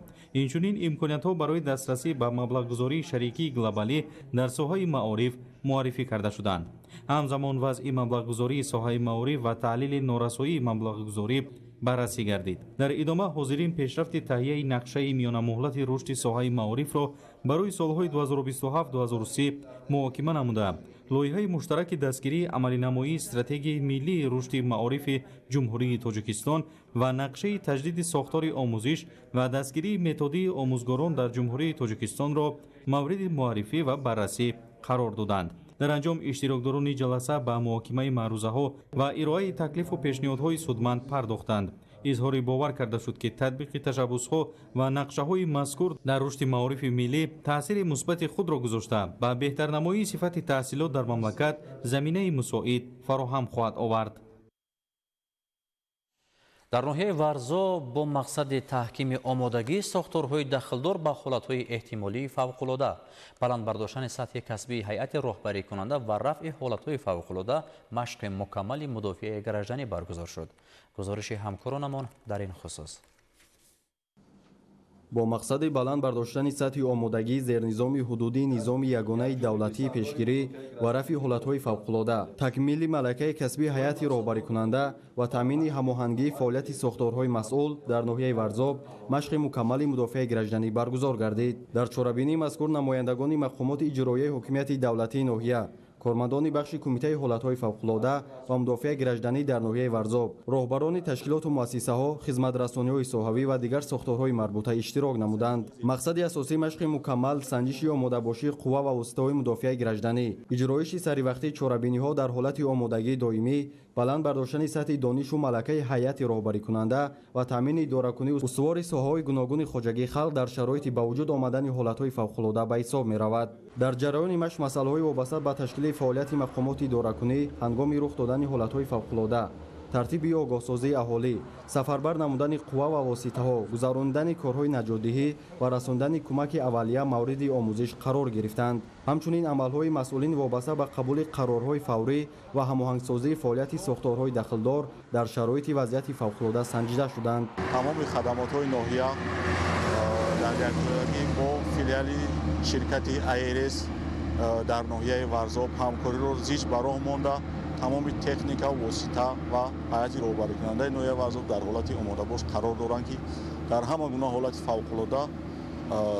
инчунин имкониятҳо барои дастрасӣ ба маблағгузории шарикии глобалӣ дар соҳаи маориф муаррифӣ карда шуданд. Ҳамзамон вазъи маблағгузории соҳаи маориф ва таҳлили норасоии маблағгузорӣ баррасӣ гардид. Дар идома ҳозирин пешрафти таҳияи нақшаи миёнамуҳлати рушди соҳаи маорифро барои солҳои 2027-2030 муҳокима намуда, лоиҳаи муштараки дастгирии амалинамоии стратегияи миллии рушди маорифи Ҷумҳурии Тоҷикистон ва нақшаи таҷдиди сохтори омӯзиш ва дастгирии методии омӯзгорон дар Ҷумҳурии Тоҷикистонро мавриди муаррифӣ ва баррасӣ қарор доданд. Дар анҷом иштирокдорони ҷаласа ба муҳокимаи маърузаҳо ва ироаи таклифу пешниҳодҳои судманд пардохтанд. Изҳори бовар карда шуд, ки татбиқи ташаббусҳо ва нақшаҳои мазкур дар рушди маорифи миллӣ таъсири мусбати худро гузошта, ба беҳтарнамоии сифати таҳсилот дар мамлакат заминаи мусоид фароҳам хоҳад овард. Дар ноҳияи Варзоб бо мақсади таҳкими омодагии сохторҳои дахлдор ба ҳолатҳои эҳтимолии фавқулода, баланд бардоштани сатҳи касбии ҳайати роҳбарикунанда ва рафъи ҳолатҳои фавқулода машқи мукаммали мудофиаи гражданӣ баргузор шуд. Гузориши ҳамкоронамон дар ин хусус. Бо мақсади баланд бардоштани сатҳи омодагии зернизоми ҳудудии низоми ягонаи давлатии пешгирӣ ва рафъи ҳолатҳои фавқулода, такмили малакаи касбии ҳайати роҳбарикунанда ва таъмини ҳамоҳангии фаъолияти сохторҳои масъул дар ноҳияи Варзоб машқи мукаммали мудофиаи гражданӣ баргузор гардид. Дар чорабинии мазкур намояндагони мақомоти иҷроияи ҳокимияти давлатии ноҳия, кормандони бахши кумитаи ҳолатҳои фавқулода ва мудофиаи гражданӣ дар ноҳияи Варзоб, роҳбарони ташкилоту муассисаҳо, хизматрасониҳои соҳавӣ ва дигар сохторҳои марбута иштирок намуданд. Мақсади асосии машқи мукаммал санҷиши омодабошии қувва ва воситаҳои мудофиаи гражданӣ, иҷроиши саривақтии чорабиниҳо дар ҳолати омодагии доимӣ, баланд бардоштани сатҳи донишу малакаи ҳайати роҳбарикунанда ва таъмини идоракунии устувори соҳаҳои гуногуни хоҷагии халқ дар шароити ба вуҷуд омадани ҳолатҳои фавқулода ба ҳисоб меравад. Дар ҷараёни машқ масъалаҳои вобаста ба ташкили фаъолияти мақомоти идоракунӣ ҳангоми рух додани ҳолатҳои фавқулода, тартиби огоҳсозии аҳолӣ, сафарбар намудани қувва ва воситаҳо, гузаронидани корҳои наҷотдиҳӣ ва расондани кӯмаки аввалия мавриди омӯзиш қарор гирифтанд. Ҳамчунин амалҳои масъулин вобаста ба қабули қарорҳои фаврӣ ва ҳамоҳангсозии фаъолияти сохторҳои дахлдор дар шароити вазъияти фавқулода санҷида шуданд. Тамоми хадамотҳои ноҳия дар якҷоягӣ бо филиали ширкати АРС дар ноҳияи Варзоб ҳамкориро зич ба роҳ монда, тамоми техника, восита ва ҳайати роҳбарикунандаи ноҳияи Варзоб дар ҳолати омодабош қарор доранд, ки дар ҳама гуна ҳолати фавқулода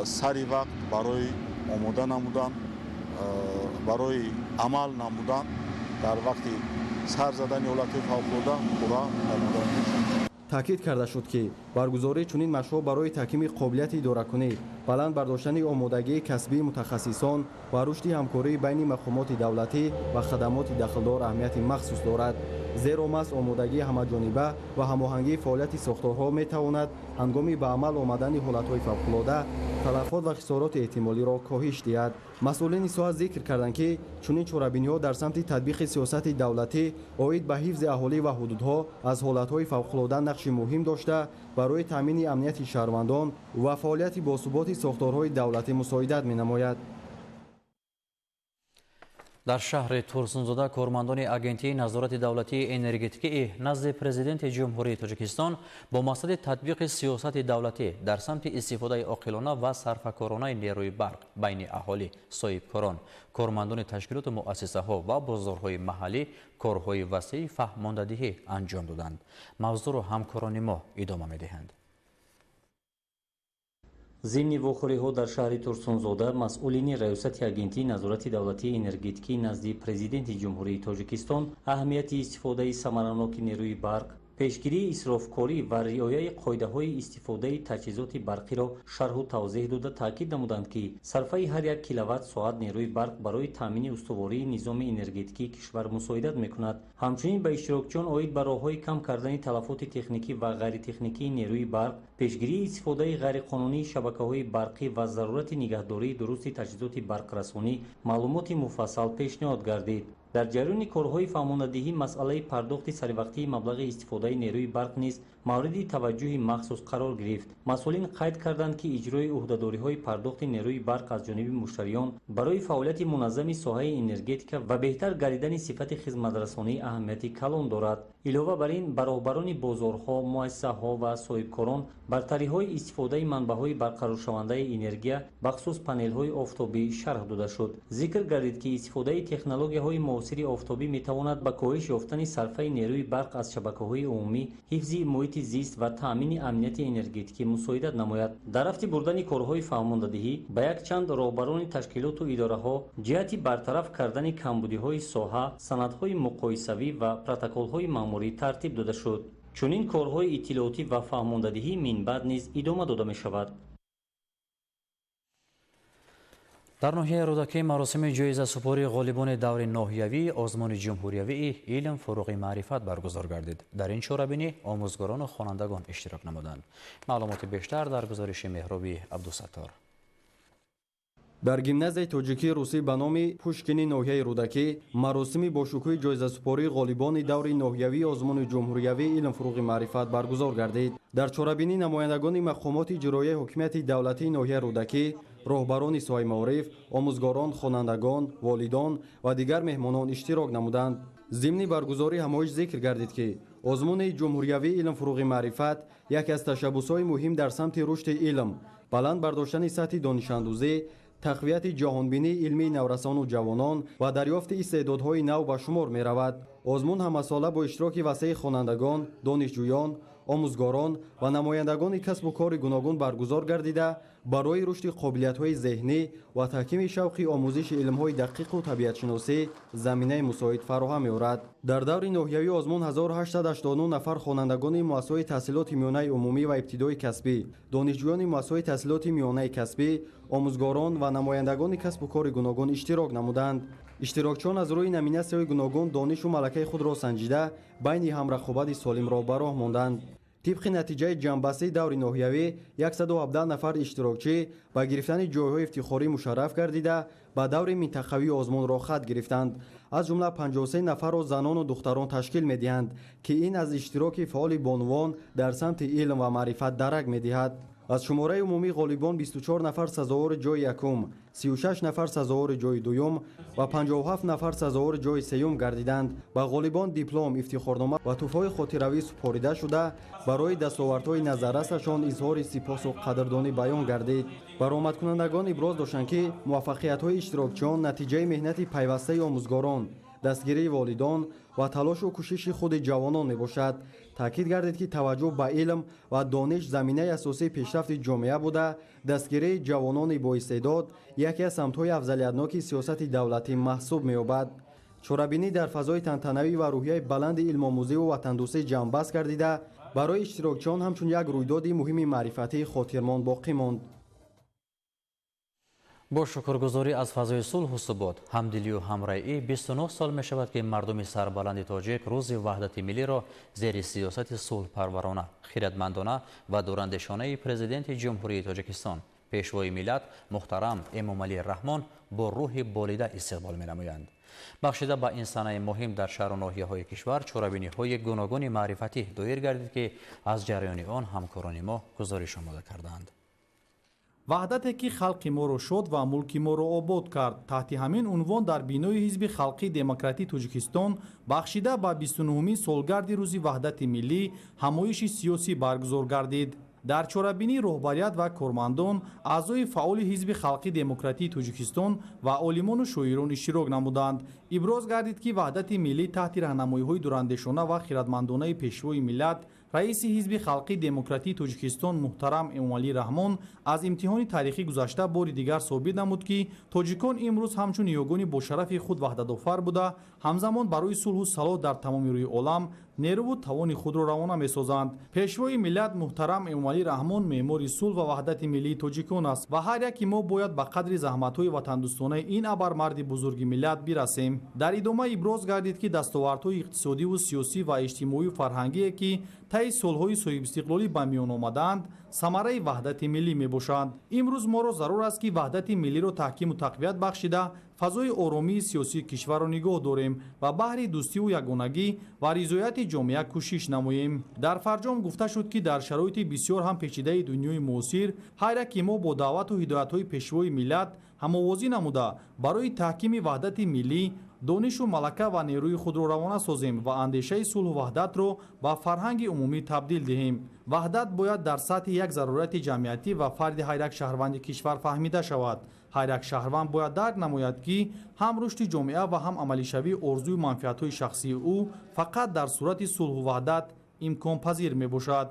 сари вақт барои омода намудан, барои амал намудан дар вақти сар задани ҳолатҳои фавқулода пурра омода мешаванд. Таъкид карда шуд, ки баргузории чунин машқҳо барои таҳкими қобилияти идоракунӣ, баланд бардоштани омодагии касбии мутахассисон ва рушди ҳамкории байни мақомоти давлатӣ ва хадамоти дахлдор аҳамияти махсус дорад. Зеро маҳз омодагии ҳамаҷониба ва ҳамоҳангии фаъолияти сохторҳо метавонад ҳангоми ба амал омадани ҳолатҳои фавқулода талафот ва хисороти эҳтимолиро коҳиш диҳад. Масъулини соҳа зикр карданд, ки чунин чорабиниҳо дар самти татбиқи сиёсати давлатӣ оид ба ҳифзи аҳолӣ ва ҳудудҳо аз ҳолатҳои фавқулода нақши муҳим дошта, барои таъмини амнияти шаҳрвандон ва фаъолияти босуботи сохторҳои давлатӣ мусоидат менамояд. Дар шаҳри Турсунзода кормандони Агентии назорати давлатии энергетикии назди Президенти Ҷумҳурии Тоҷикистон бо мақсади татбиқи сиёсати давлатӣ дар самти истифодаи оқилона ва сарфакоронаи нерӯи барқ байни аҳолӣ, соҳибкорон, кормандони ташкилоту муассисаҳо ва бозорҳои маҳаллӣ корҳои васеи фаҳмондадиҳӣ анҷом доданд. Мавзӯъро ҳамкорони мо идома медиҳанд. Зимни вохӯриҳо дар шаҳри Турсунзода масъулини Раёсати Агентии назорати давлатии энергетикӣ назди Президенти Ҷумҳурии Тоҷикистон аҳамияти истифодаи самараноки нерӯи барқ, пешгирии исрофкорӣ ва риояи қоидаҳои истифодаи таҷҳизоти барқиро шарҳу тавзеҳ дода, таъкид намуданд, ки сарфаи ҳар як киловатт соат нерӯи барқ барои таъмини устувории низоми энергетикии кишвар мусоидат мекунад. Ҳамчунин ба иштирокчиён оид ба роҳҳои кам кардани талафоти техникӣ ва ғайритехникии нерӯи барқ, пешгирии истифодаи ғайриқонунии шабакаҳои барқӣ ва зарурати нигаҳдории дурусти таҷҳизоти барқрасонӣ маълумоти муфассал пешниҳод гардид. Дар ҷараёни корҳои фаҳмонадиҳӣ масъалаи пардохти саривақтии маблағи истифодаи нерӯи барқ низ мавриди таваҷҷӯҳи махсус қарор гирифт. Масъулин қайд карданд, ки иҷрои ӯҳдадориҳои пардохти нерӯи барқ аз ҷониби муштариён барои фаъолияти муназзами соҳаи энергетика ва беҳтар гардидани сифати хизматрасонӣ аҳамияти калон дорад. Илова бар ин, ба роҳбарони бозорҳо, муассисаҳо ва соҳибкорон бартариҳои истифодаи манбаъҳои барқароршавандаи энергия, бахусус панелҳои офтобӣ шарҳ дода шуд. Зикр гардид, ки истифодаи технологияҳои муосири офтобӣ метавонад ба коҳиш ёфтани сарфаи нерӯи барқ аз шабакаҳои умумӣ, ҳифзи муҳити зист ва таъмини амнияти энергетикӣ мусоидат намояд. Дар рафти бурдани корҳои фаҳмондадиҳӣ ба якчанд роҳбарони ташкилоту идораҳо ҷиҳати бартараф кардани камбудиҳои соҳа, санадҳои муқоисавӣ ва протоколҳои маъмурӣ тартиб дода шуд. Чунин корҳои иттилоотӣ ва фаҳмондадиҳӣ минбаъд низ идома дода мешавад. Дар ноҳияи Рӯдакӣ маросими ҷоизасупории ғолибони даври ноҳиявии озмуни ҷумҳуриявии илм фуруғи маърифат баргузор гардид. Дар ин чорабинӣ омӯзгорону хонандагон иштирок намуданд. Маълумоти бештар дар гузориши Меҳроби Абдусаттор. Дар гимназияи тоҷикии русӣ ба номи Пушкини ноҳияи Рӯдакӣ маросими бошукӯҳи ҷоизасупории ғолибони даври ноҳиявии озмуни ҷумҳуриявии илм фуруғи маърифат баргузор гардид. Дар чорабинӣ намояндагони мақомоти иҷроияи ҳокимияти давлатии ноҳияи Рӯдакӣ, роҳбарони соҳаи маориф, омӯзгорон, хонандагон, волидон ва дигар меҳмонон иштирок намуданд. Зимни баргузории ҳамоиш зикр гардид, ки озмуни ҷумҳуриявии илм фуруғи маърифат яке аз ташаббусҳои муҳим дар самти рушди илм, баланд бардоштани сатҳи донишандӯзӣ, тақвияти ҷаҳонбинии илмии наврасону ҷавонон ва дарёфти истеъдодҳои нав ба шумор меравад. Озмун ҳамасола бо иштироки васеи хонандагон, донишҷӯён, омӯзгорон ва намояндагони касбу кори гуногун баргузор гардида, барои рушди қобилиятҳои зеҳнӣ ва таҳкими шавқи омӯзиши илмҳои дақиқу табиатшиносӣ заминаи мусоид фароҳам меорад. Дар даври ноҳиявии озмун 1889 нафар хонандагони муассисаҳои таҳсилоти миёнаи умумӣ ва ибтидои касбӣ, донишҷӯёни муассисаҳои таҳсилоти миёнаи касбӣ, омӯзгорон ва намояндагони касбу кори гуногун иштирок намуданд. Иштирокчиён аз рӯи номинатсияҳои гуногун донишу малакаи худро санҷида, байни ҳам рақобати солимро ба роҳ монданд. Тибқи натиҷаи ҷамъбастии даври ноҳиявӣ 117 нафар иштирокчӣ ба гирифтани ҷойҳои ифтихорӣ мушарраф гардида, ба даври минтақавии озмунро хат гирифтанд. Аз ҷумла 53 нафарро занону духтарон ташкил медиҳанд, ки ин аз иштироки фаъоли бонувон дар самти илм ва маърифат дарак медиҳад. Аз шумораи умумии ғолибон 24 нафар сазовори ҷои якум, 36 нафар сазовори ҷои дуюм ва 57 нафар сазовори ҷои сеюм гардиданд. Ба ғолибон диплом, ифтихорнома ва тӯҳфаҳои хотиравӣ супорида шуда, барои дастовардҳои назаррасашон изҳори сипосу қадрдонӣ баён гардид. Баромадкунандагон иброз доштанд, ки муваффақиятҳои иштирокчиён натиҷаи меҳнати пайвастаи омӯзгорон, дастгирии волидон ва талошу кӯшиши худи ҷавонон мебошад. Таъкид гардид, ки таваҷҷӯҳ ба илм ва дониш заминаи асосии пешрафти ҷомеа буда, дастгирии ҷавонони боистеъдод яке аз самтҳои афзалиятноки сиёсати давлатӣ маҳсуб меёбад. Чорабинӣ дар фазои тантанавӣ ва рӯҳияи баланди илмомӯзиву ватандӯстӣ ҷамъбаст гардида, барои иштирокчиён ҳамчун як рӯйдоди муҳими маърифатӣ хотирмон боқӣ монд. Бо шукргузорӣ аз фазои сулҳу субот, ҳамдилию ҳамраӣ 29 сол мешавад, ки мардуми сарбаланди тоҷик рӯзи ваҳдати миллиро зери сиёсати сулҳпарварона, хиратмандона ва дурандешонаи Президенти Ҷумҳурии Тоҷикистон, Пешвои миллат муҳтарам Эмомалӣ Раҳмон бо рӯҳи болида истиқбол менамоянд. Бахшида ба ин санаи муҳим дар шаҳру ноҳияҳои кишвар чорабиниҳои гуногуни маърифатӣ доир гардид, ки аз ҷараёни он ҳамкорони мо гузориш омода карданд. Ваҳдате ки халқи моро шод ва мулки моро обод кард. Таҳти ҳамин унвон дар бинои Ҳизби халқии демократии Тоҷикистон бахшида ба 29-умин солгарди рӯзи ваҳдати миллӣ ҳамоиши сиёсӣ баргузор гардид. Дар чорабинӣ роҳбарият ва кормандон, аъзои фаъоли Ҳизби халқии демократии Тоҷикистон ва олимону шоирон иштирок намуданд. Иброз гардид, ки ваҳдати миллӣ таҳти раҳнамоиҳои дурандешона ва хиратмандонаи Пешвои миллат, раиси Ҳизби халқии демократии Тоҷикистон муҳтарам Эмомалӣ Раҳмон аз имтиҳони таърихӣ гузашта бори дигар собит намуд, ки тоҷикон имрӯз ҳамчун ниёгони бошарафи худ ваҳдатофар буда, ҳамзамон барои сулҳу салоҳ дар тамоми рӯи олам нерӯву тавони худро равона месозанд. Пешвои миллат муҳтарам Эмомалӣ Раҳмон меъмори сулҳ ва ваҳдати миллии тоҷикон аст ва ҳар яки мо бояд ба қадри заҳматҳои ватандӯстонаи ин абармарди бузурги миллат бирасем. Дар идома иброз гардид, ки дастовардҳои иқтисодиву сиёсӣ ва иҷтимоию фарҳангие, ки таи солҳои соҳибистиқлолӣ ба миён омадаанд, самараи ваҳдати миллӣ мебошанд. Имрӯз моро зарур аст, ки ваҳдати миллиро таҳкиму тақвият бахшида, фазои оромии сиёсии кишварро нигоҳ дорем ва баҳри дӯстиву ягонагӣ ва ризояти ҷомеа кӯшиш намоем. Дар фарҷом гуфта шуд, ки дар шароити бисёр ҳам печидаи дунёи муосир ҳар яки мо бо даъвату ҳидоятҳои Пешвои миллат ҳамовозӣ намуда, барои таҳкими ваҳдати миллӣ донишу малака ва нерӯи худро равона созем ва андешаи сулҳу ваҳдатро ба фарҳанги умумӣ табдил диҳем. Ваҳдат бояд дар сатҳи як зарурати ҷамъиятӣ ва фарди ҳар як шаҳрванди кишвар фаҳмида шавад. Ҳар як шаҳрванд бояд дарк намояд, ки ҳам рушди ҷомеа ва ҳам амалишавии орзую манфиатҳои шахсии ӯ фақат дар сурати сулҳу ваҳдат имконпазир мебошад.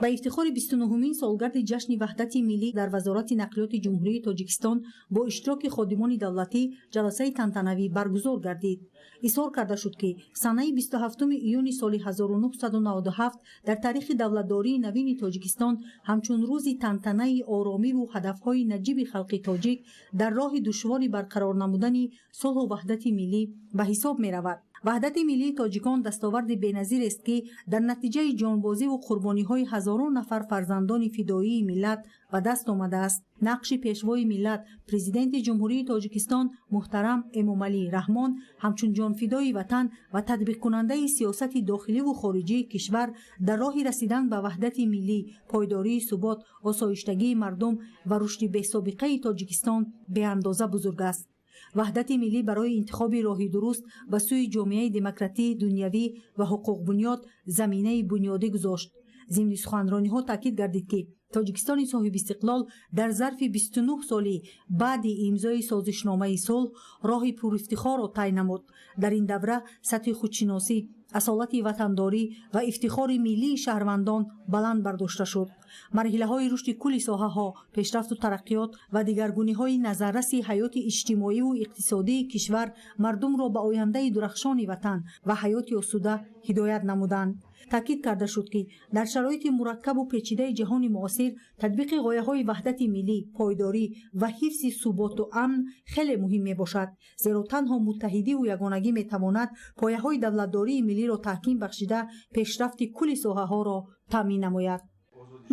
Ба ифтихори 29-умин солгарди ҷашни Ваҳдати миллӣ дар Вазорати нақлиёти Ҷумҳурии Тоҷикистон бо иштироки ходимони давлатӣ ҷаласаи тантанавӣ баргузор гардид. Изҳор карда шуд, ки санаи 27 июни соли 1997 дар таърихи давлатдории навини Тоҷикистон ҳамчун рӯзи тантанаи оромиву ҳадафҳои наҷиби халқи тоҷик дар роҳи душвори барқарор намудани сулҳу ваҳдати миллӣ ба ҳисоб меравад. Ваҳдати миллии тоҷикон дастоварди беназирест, ки дар натиҷаи ҷонбозиву қурбониҳои ҳазорон нафар фарзандони фидоии миллат ба даст омадааст. Нақши пешвои миллат, Президенти Ҷумҳурии Тоҷикистон муҳтарам Эмомалӣ Раҳмон ҳамчун ҷонфидои ватан ва татбиқкунандаи сиёсати дохиливу хориҷии кишвар дар роҳи расидан ба ваҳдати миллӣ, пойдории субот, осоиштагии мардум ва рушди бесобиқаи Тоҷикистон беандоза бузург аст. Ваҳдати миллӣ барои интихоби роҳи дуруст ба сӯи ҷомеаи демократӣ, дунявӣ ва ҳуқуқбунёд заминаи бунёдӣ гузошт. Зимни суханрониҳо таъкид гардид, ки Тоҷикистони соҳибистиқлол дар зарфи 29 соли баъди имзои созишномаи сулҳ роҳи пурифтихорро тай намуд. Дар ин давра сатҳи худшиносӣ, асолати ватандорӣ ва ифтихори миллии шаҳрвандон баланд бардошта шуд. Марҳилаҳои рушди кулли соҳаҳо, пешрафту тараққиёт ва дигаргуниҳои назарраси ҳаёти иҷтимоиву иқтисодии кишвар мардумро ба ояндаи дурахшони ватан ва ҳаёти осуда ҳидоят намуданд. Таъкид карда шуд, ки дар шароити мураккабу печидаи ҷаҳони муосир татбиқи ғояҳои ваҳдати миллӣ, пойдорӣ ва ҳифзи суботу амн хеле муҳим мебошад, зеро танҳо муттаҳидиву ягонагӣ метавонад пояҳои давлатдории миллиро таҳким бахшида, пешрафти кулли соҳаҳоро таъмин намояд.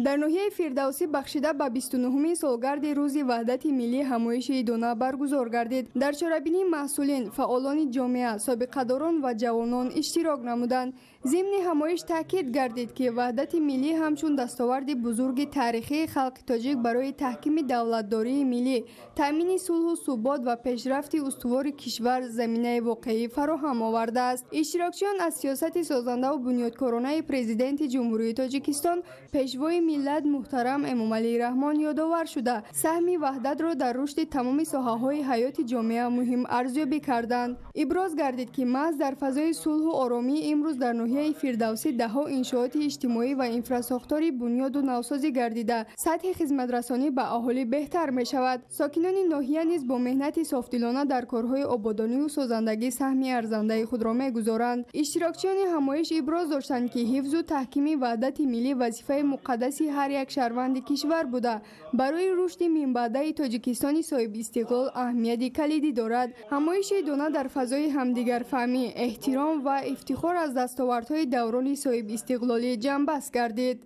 Дар ноҳияи Фирдавсӣ бахшида ба 29-умин солгарди рӯзи Ваҳдати миллӣ ҳамоиши идона баргузор гардид. Дар чорабинии маҳсулин, фаъолони ҷомеа, собиқадорон ва ҷавонон иштирок намуданд. Зимни ҳамоиш таъкид гардид, ки ваҳдати миллӣ ҳамчун дастоварди бузурги таърихии халқи тоҷик барои таҳкими давлатдории миллӣ, таъмини сулҳу субот ва пешрафти устувори кишвар заминаи воқеӣ фароҳам овардааст. Иштирокчиён аз сиёсати созандаву бунёдкоронаи Президенти Ҷумҳурии Тоҷикистон, пешвои миллат муҳтарам Эмомалӣ Раҳмон ёдовар шуда, саҳми ваҳдатро дар рушди тамоми соҳаҳои ҳаёти ҷомеа муҳим арзёбӣ карданд. Иброз гардид, ки маҳз дар фазои сулҳу оромӣ имрӯз дар ноҳияи Фирдавсӣ даҳҳо иншооти иҷтимоӣ ва инфрасохторӣ бунёду навсозӣ гардида, сатҳи хизматрасонӣ ба аҳолӣ беҳтар мешавад. Сокинони ноҳия низ бо меҳнати софдилона дар корҳои ободониву созандагӣ саҳми арзандаи худро мегузоранд. Иштирокчиёни ҳамоиш иброз доштанд, ки ҳифзу таҳкими ваҳдати миллӣ вазифаи муқаддаси ҳар як шаҳрванди кишвар буда, барои рушди минбаъдаи Тоҷикистони соҳибистиқлол аҳамияти калидӣ дорад. Ҳамоиши идона дар фазои ҳамдигарфаҳмӣ, эҳтиром ва ифтихор аз дастовардҳои даврони соҳибистиқлолӣ ҷамъбаст гардид.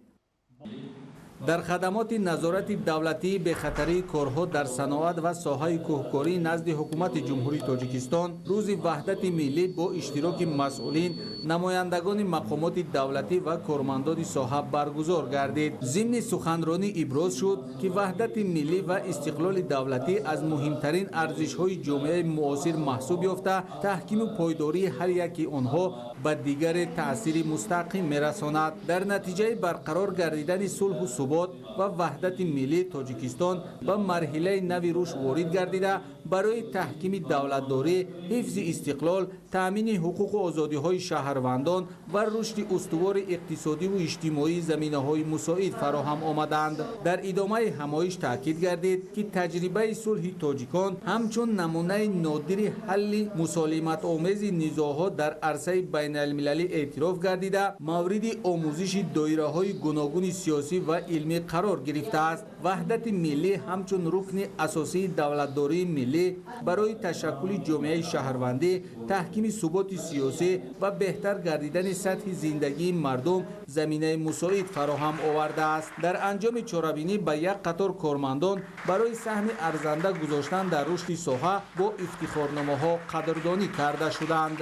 Дар хадамоти назорати давлатии бехатарии корҳо дар саноат ва соҳаи кӯҳкорӣ назди Ҳукумати Ҷумҳурии Тоҷикистон рӯзи Ваҳдати миллӣ бо иштироки масъулин, намояндагони мақомоти давлатӣ ва кормандони соҳа баргузор гардид. Зимни суханронӣ иброз шуд, ки ваҳдати миллӣ ва истиқлоли давлатӣ аз муҳимтарин арзишҳои ҷомеаи муосир маҳсуб ёфта, таҳкиму пойдории ҳар яки онҳо ба дигаре таъсири мустақим мерасонад. Дар натиҷаи барқарор гардидани сулҳу субот ва ваҳдати миллӣ Тоҷикистон ба марҳилаи нави рушд ворид гардида, барои таҳкими давлатдорӣ, ҳифзи истиқлол, таъмини ҳуқуқу озодиҳои шаҳрвандон ва рушди устувори иқтисодиву иҷтимоӣ заминаҳои мусоид фароҳам омаданд. Дар идомаи ҳамоиш таъкид гардид, ки таҷрибаи сулҳи тоҷикон ҳамчун намунаи нодири ҳалли мусолиматомези низоъҳо дар арсаи байналмилалӣ эътироф гардида, мавриди омӯзиши доираҳои гуногуни сиёсӣ ва илмӣ қарор гирифтааст. Ваҳдати миллӣ ҳамчун рукни асосии давлатдории миллӣ барои ташаккули ҷомеаи шаҳрвандӣ, таҳкими суботи сиёсӣ ва беҳтар гардидани сатҳи зиндагии мардум заминаи мусоид фароҳам овардааст. Дар анҷоми чорабинӣ ба як қатор кормандон барои саҳми арзанда гузоштан дар рушди соҳа бо ифтихорномаҳо қадрдонӣ карда шуданд.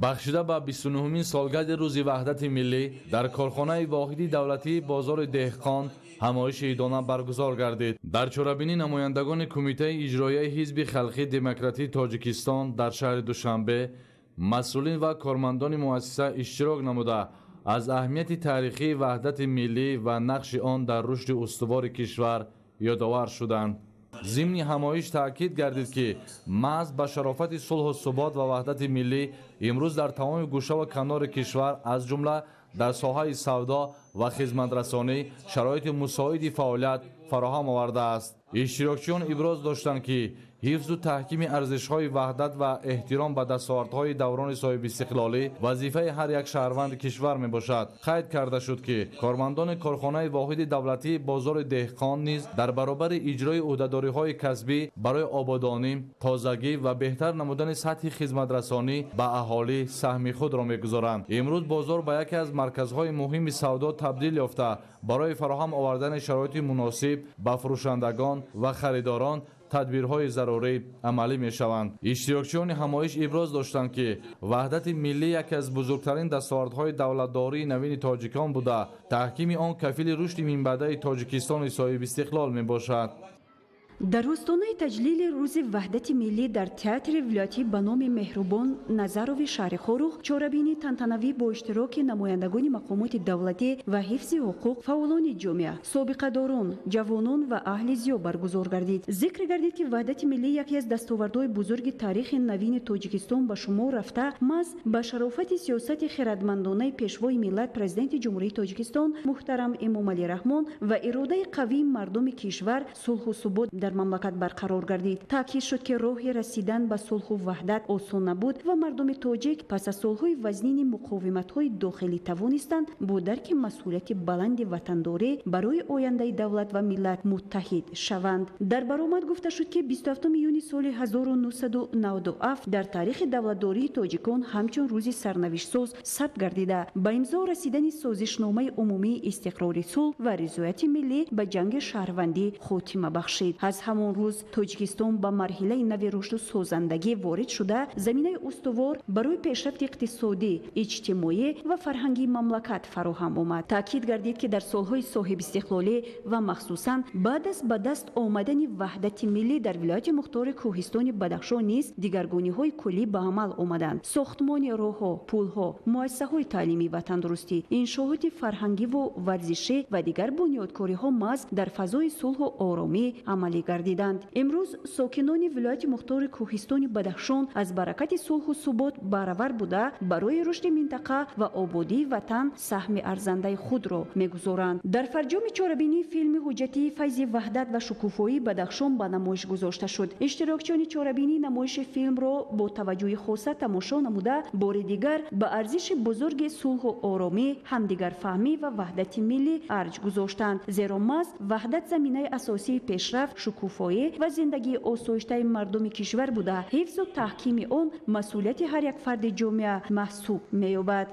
Бахшида ба 29-умин солгарди рӯзи Ваҳдати миллӣ дар корхонаи воҳиди давлатии бозори деҳқон ҳамоиши идона баргузор гардид. Дар чорабинӣ намояндагони Кумитаи иҷроияи Ҳизби халқии демократии Тоҷикистон дар шаҳри Душанбе, масъулин ва кормандони муассиса иштирок намуда, аз аҳамияти таърихии ваҳдати миллӣ ва нақши он дар рушди устувори кишвар ёдовар шуданд. Зимни ҳамоиш таъкид гардид, ки маҳз ба шарофати сулҳу субот ва ваҳдати миллӣ имрӯз дар тамоми гӯшаву канори кишвар, аз ҷумла дар соҳаи савдо ва хизматрасонӣ, шароити мусоиди фаъолият фароҳам овардааст. Иштирокчиён иброз доштанд, ки ҳифзу таҳкими арзишҳои ваҳдат ва эҳтиром ба дастовардҳои даврони соҳибистиқлолӣ вазифаи ҳар як шаҳрванди кишвар мебошад. Қайд карда шуд, ки кормандони корхонаи воҳиди давлатии бозори деҳқон низ дар баробари иҷрои ӯҳдадориҳои касбӣ барои ободонӣ, тозагӣ ва беҳтар намудани сатҳи хизматрасонӣ ба аҳолӣ саҳми худро мегузоранд. Имрӯз бозор ба яке аз марказҳои муҳими савдо табдил ёфта, барои фароҳам овардани шароити муносиб ба фурӯшандагон ва харидорон тадбирҳои зарурӣ амалӣ мешаванд. Иштирокчиёни ҳамоиш иброз доштанд, ки ваҳдати миллӣ яке аз бузургтарин дастовардҳои давлатдории навини тоҷикон буда, таҳкими он кафили рушди минбаъдаи Тоҷикистони соҳибистиқлол мебошад. Дар остонаи таҷлили рӯзи ваҳдати миллӣ дар театри вилоятӣ ба номи Меҳрубон Назарови шаҳри Хоруғ чорабинии тантанавӣ бо иштироки намояндагони мақомоти давлатӣ ва ҳифзи ҳуқуқ, фаъолони ҷомеа, собиқадорон, ҷавонон ва аҳли зиё баргузор гардид. Зикр гардид, ки ваҳдати миллӣ яке аз дастовардҳои бузурги таърихи навини Тоҷикистон ба шумор рафта, маҳз ба шарофати сиёсати хирадмандонаи пешвои миллат, Президенти Ҷумҳурии Тоҷикистон муҳтарам Эмомалӣ Раҳмон ва иродаи қавии мардуми кишвар сулҳу субот дар мамлакат барқарор гардид. Таъкид шуд, ки роҳи расидан ба сулҳу ваҳдат осон набуд ва мардуми тоҷик пас аз солҳои вазнини муқовиматҳои дохилӣ тавонистанд бо дарки масъулияти баланди ватандорӣ барои ояндаи давлат ва миллат муттаҳид шаванд. Дар баромад гуфта шуд, ки 27 июни соли 1997 дар таърихи давлатдории тоҷикон ҳамчун рӯзи сарнавиштсоз сабт гардида, ба имзо расидани созишномаи умумии истиқрори сулҳ ва ризояти миллӣ ба ҷанги шаҳрвандӣ хотима бахшид. Аз ҳамон рӯз Тоҷикистон ба марҳилаи нави рушду созандагӣ ворид шуда, заминаи устувор барои пешрафти иқтисодӣ, иҷтимоӣ ва фарҳангии мамлакат фароҳам омад. Таъкид гардид, ки дар солҳои соҳибистиқлолӣ ва махсусан баъд аз ба даст омадани ваҳдати миллӣ дар вилояти мухтори Кӯҳистони Бадахшон низ дигаргуниҳои куллӣ ба амал омаданд. Сохтмони роҳҳо, пулҳо, муассисаҳои таълимӣ ва тандурустӣ, иншооти фарҳангиву варзишӣ ва дигар бунёдкориҳо маҳз дар фазои сулҳу оромӣ амалӣ гардиданд. Имрӯз сокинони вилояти мухтори Кӯҳистони Бадахшон аз баракати сулҳу субот баҳравар буда, барои рушди минтақа ва ободии ватан саҳми арзандаи худро мегузоранд. Дар фарҷоми чорабинии филми ҳуҷҷатии файзи ваҳдат ва шукуфоии Бадахшон ба намоиш гузошта шуд. Иштирокчиёни чорабинӣ намоиши филмро бо таваҷҷӯҳи хоса тамошо намуда, бори дигар ба арзиши бузурги сулҳу оромӣ, ҳамдигарфаҳмӣ ва ваҳдати миллӣ арҷ гузоштанд. Зеро маҳз ваҳдат заминаи асосии пешрафт, шукуфоӣ ва зиндагии осоиштаи мардуми кишвар буда, ҳифзу таҳкими он масъулияти ҳар як фарди ҷомеа маҳсуб меёбад.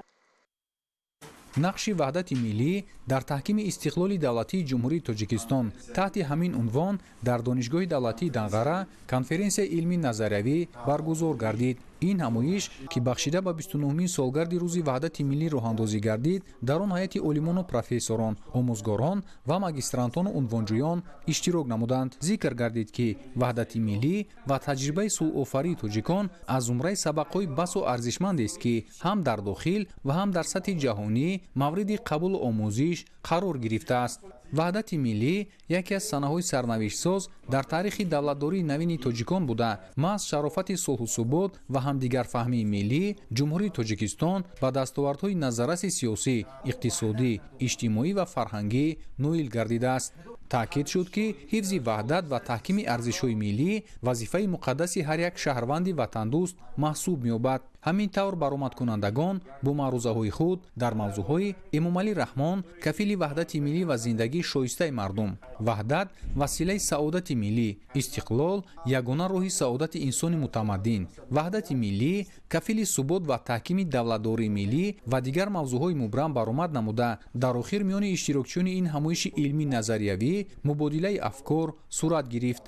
Нақши ваҳдати миллӣ дар таҳкими истиқлоли давлатии Ҷумҳурии Тоҷикистон таҳти ҳамин унвон дар Донишгоҳи давлатии Данғара конференсияи илмии назариявӣ баргузор гардид. Ин ҳамоиш, ки бахшида ба 29-мин солгарди рӯзи ваҳдати миллӣ роҳандозӣ гардид, дар он ҳайати олимону профессорон, омӯзгорон ва магистрантону унвонҷӯён иштирок намуданд. Зикр гардид, ки ваҳдати миллӣ ва таҷрибаи сулҳофарии тоҷикон аз зумраи сабақҳои басо арзишмандест, ки ҳам дар дохил ва ҳам дар сатҳи ҷаҳонӣ мавриди қабулу омӯзиш қарор гирифтааст. Ваҳдати миллӣ яке аз санаҳои сарнавиштсоз дар таърихи давлатдории навини тоҷикон буда, маҳз шарофати сулҳу субот ва ҳамдигарфаҳмии миллӣ Ҷумҳурии Тоҷикистон ба дастовардҳои назарраси сиёсӣ, иқтисодӣ, иҷтимоӣ ва фарҳангӣ ноил гардидааст. Таъкид шуд, ки ҳифзи ваҳдат ва таҳкими арзишҳои миллӣ вазифаи муқаддаси ҳар як шаҳрванди ватандӯст маҳсуб меёбад. Ҳамин тавр баромадкунандагон бо маърузаҳои худ дар мавзӯъҳои Эмомалӣ Раҳмон, кафили ваҳдати миллӣ ва зиндагии шоистаи мардум, ваҳдат василаи саодати миллӣ, истиқлол ягона роҳи саодати инсони мутамаддин, ваҳдати миллӣ кафили субот ва таҳкими давлатдории миллӣ ва дигар мавзӯъҳои мубрам баромад намуда, дар охир миёни иштирокчиёни ин ҳамоиши илмӣ назариявӣ мубодилаи афкор сурат гирифт.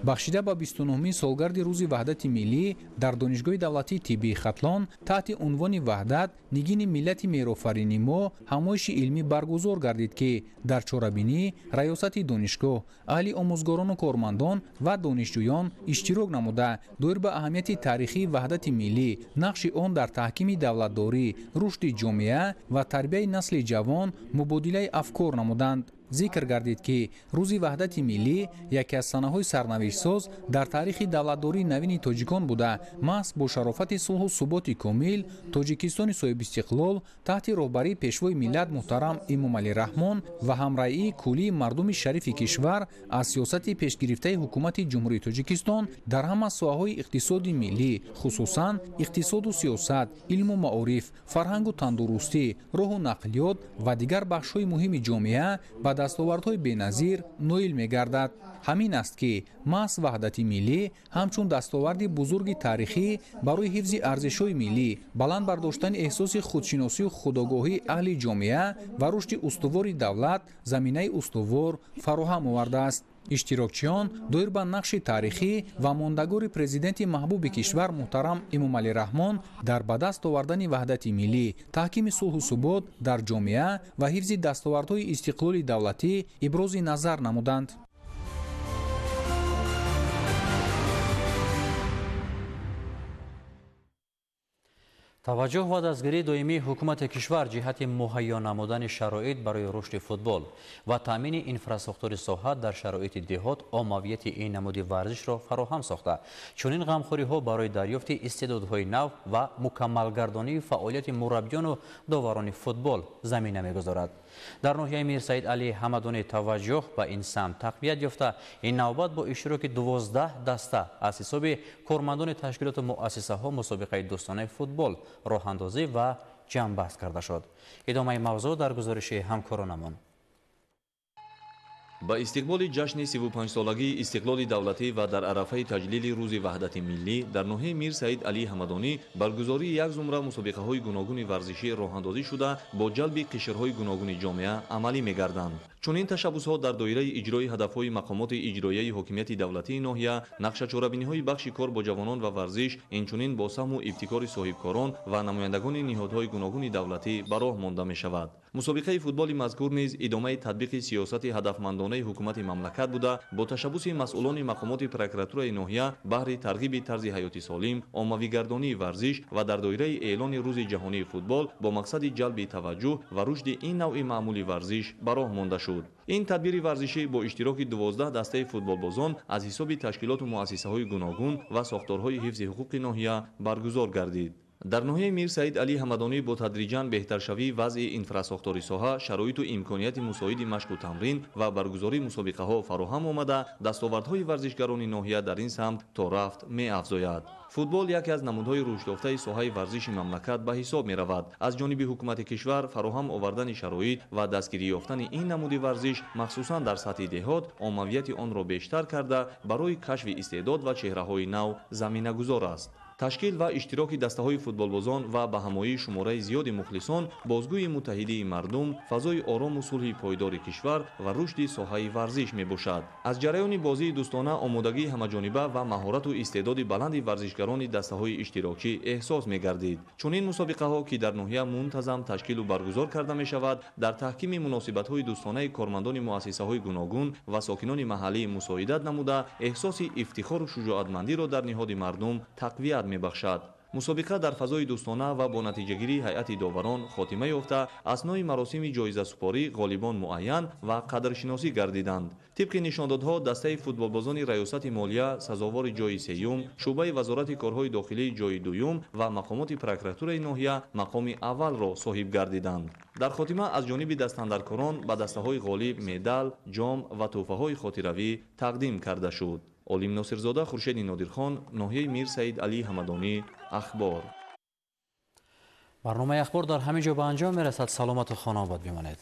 Бахшида ба 29-мин солгарди рӯзи ваҳдати миллӣ дар Донишгоҳи давлатии тиббии Хатлон таҳти унвони «Ваҳдат нигини миллати мерофарини мо» ҳамоиши илмӣ баргузор гардид, ки дар чорабинӣ раёсати донишгоҳ, аҳли омӯзгорону кормандон ва донишҷӯён иштирок намуда, доир ба аҳамияти таърихии ваҳдати миллӣ, нақши он дар таҳкими давлатдорӣ, рушди ҷомеа ва тарбияи насли ҷавон мубодилаи афкор намуданд. Зикр гардид, ки Рӯзи Ваҳдати миллӣ яке аз санаҳои сарнавиштсоз дар таърихи давлатдории навини тоҷикон буда, маҳз бо шарофати сулҳу суботи комил Тоҷикистони соҳибистиқлол таҳти роҳбарии Пешвои миллат муҳтарам Эмомалӣ Раҳмон ва ҳамраҳии куллии мардуми шарифи кишвар аз сиёсати пешгирифтаи Ҳукумати Ҷумҳурии Тоҷикистон дар ҳама соҳаҳои иқтисоди миллӣ, хусусан иқтисоду сиёсат, илму маориф, фарҳангу тандурустӣ, роҳу нақлиёт ва дигар бахшҳои муҳими ҷомеа ба дастовардҳои беназир ноил мегардад. Ҳамин аст, ки маҳз ваҳдати миллӣ ҳамчун дастоварди бузурги таърихӣ барои ҳифзи арзишҳои миллӣ, баланд бардоштани эҳсоси худшиносию худогоҳии аҳли ҷомеа ва рушди устувори давлат заминаи устувор фароҳам овардааст. Иштирокчиён доир ба нақши таърихӣ ва мондагори Президенти маҳбуби кишвар муҳтарам Эмомалӣ Раҳмон дар ба даст овардани ваҳдати миллӣ, таҳкими сулҳу субот дар ҷомеа ва ҳифзи дастовардҳои истиқлоли давлатӣ ибрози назар намуданд. Таваҷҷӯҳ ва дастгирии доимии ҳукумати кишвар ҷиҳати муҳайё намудани шароит барои рушди футбол ва таъмини инфрасохтори соҳа дар шароити деҳот оммавияти ин намуди варзишро фароҳам сохта. Чунин ғамхориҳо барои дарёфти истеъдодҳои нав ва мукаммалгардонии фаъолияти мураббиёну доварони футбол замина мегузорад. Дар ноҳияи Мирсаид Алӣ Ҳамадонӣ таваҷҷӯҳ ба ин самт тақвият ёфта, ин навбат бо иштироки 12 даста аз ҳисоби кормандони ташкилоту муассисаҳо мусобиқаи дӯстонаи футбол роҳандозӣ ва ҷамъбаст карда шуд. Идомаи мавзӯъ дар гузориши ҳамкоронамон. Ба истиқболи ҷашни 35-солагии истиқлоли давлатӣ ва дар арафаи таҷлили Рӯзи Ваҳдати миллӣ дар ноҳияи Мир Саид Алии Ҳамадонӣ баргузории як зумра мусобиқаҳои гуногуни варзишӣ роҳандозӣ шуда, бо ҷалби қишрҳои гуногуни ҷомеа амалӣ мегарданд. Чунин ташаббусҳо дар доираи иҷрои ҳадафҳои мақомоти иҷроияи ҳокимияти давлатии ноҳия, нақшачорабиниҳои бахши кор бо ҷавонон ва варзиш, инчунин бо саҳму ибтикори соҳибкорон ва намояндагони ниҳодҳои гуногуни давлатӣ ба роҳ монда мешавад. Мусобиқаи футболи мазкур низ идомаи татбиқи сиёсати ҳадафмандонаи ҳукумати мамлакат буда, бо ташаббуси масъулони мақомоти прокуратураи ноҳия баҳри тарғиби тарзи ҳаёти солим, оммавигардонии варзиш ва дар доираи эълони Рӯзи ҷаҳонии футбол бо мақсади ҷалби таваҷҷӯҳ ва рушди ин навъи маъмули варзиш ба роҳ монда шуд. Ин тадбири варзишӣ бо иштироки 12 дастаи футболбозон аз ҳисоби ташкилоту муассисаҳои гуногун ва сохторҳои ҳифзи ҳуқуқи ноҳия баргузор гардид. Дар ноҳияи Мир Саид Алӣ Ҳамадонӣ бо тадриҷан беҳтаршавии вазъи инфрасохтори соҳа, шароиту имконияти мусоиди машқу тамрин ва баргузории мусобиқаҳо фароҳам омада, дастовардҳои варзишгарони ноҳия дар ин самт то рафт меафзояд. Футбол яке аз намудҳои рушдёфтаи соҳаи варзиши мамлакат ба ҳисоб меравад. Аз ҷониби ҳукумати кишвар фароҳам овардани шароит ва дастгирӣ ёфтани ин намуди варзиш, махсусан дар сатҳи деҳот, оммавияти онро бештар карда, барои кашфи истеъдод ва чеҳраҳои нав заминагузор аст. Ташкил ва иштироки дастаҳои футболбозон ва ба ҳамоии шумораи зиёди мухлисон бозгӯи муттаҳидии мардум, фазои орому сулҳи пойдори кишвар ва рушди соҳаи варзиш мебошад. Аз ҷараёни бозии дӯстона омодагии ҳамаҷониба ва маҳорату истеъдоди баланди варзишгарони дастаҳои иштирокчӣ эҳсос мегардид. Чунин мусобиқаҳо, ки дар ноҳия мунтазам ташкилу баргузор карда мешавад, дар таҳкими муносибатҳои дӯстонаи кормандони муассисаҳои гуногун ва сокинони маҳаллӣ мусоидат намуда, эҳсоси ифтихору шуҷоатмандиро дар ниҳоди мардум тақвият мебахшад. Мусобиқа дар фазои дӯстона ва бо натиҷагирии ҳайати доварон хотима ёфта, аснои маросими ҷоизасупорӣ ғолибон муайян ва қадршиносӣ гардиданд. Тибқи нишондодҳо, дастаи футболбозони Раёсати молия сазовори ҷои сеюм, шӯъбаи Вазорати корҳои дохилӣ ҷои дуюм ва мақомоти прокуратураи ноҳия мақоми аввалро соҳиб гардиданд. Дар хотима аз ҷониби дастандаркорон ба дастаҳои ғолиб медал, ҷом ва тӯҳфаҳои хотиравӣ тақдим карда шуд. Олим Носирзода, Хуршеди Нодирхон, ноҳияи Мир Саид Алӣ Ҳамадонӣ, Ахбор. Барномаи Ахбор дар ҳамин ҷо ба анҷом мерасад. Саломату хонаобод бимонед.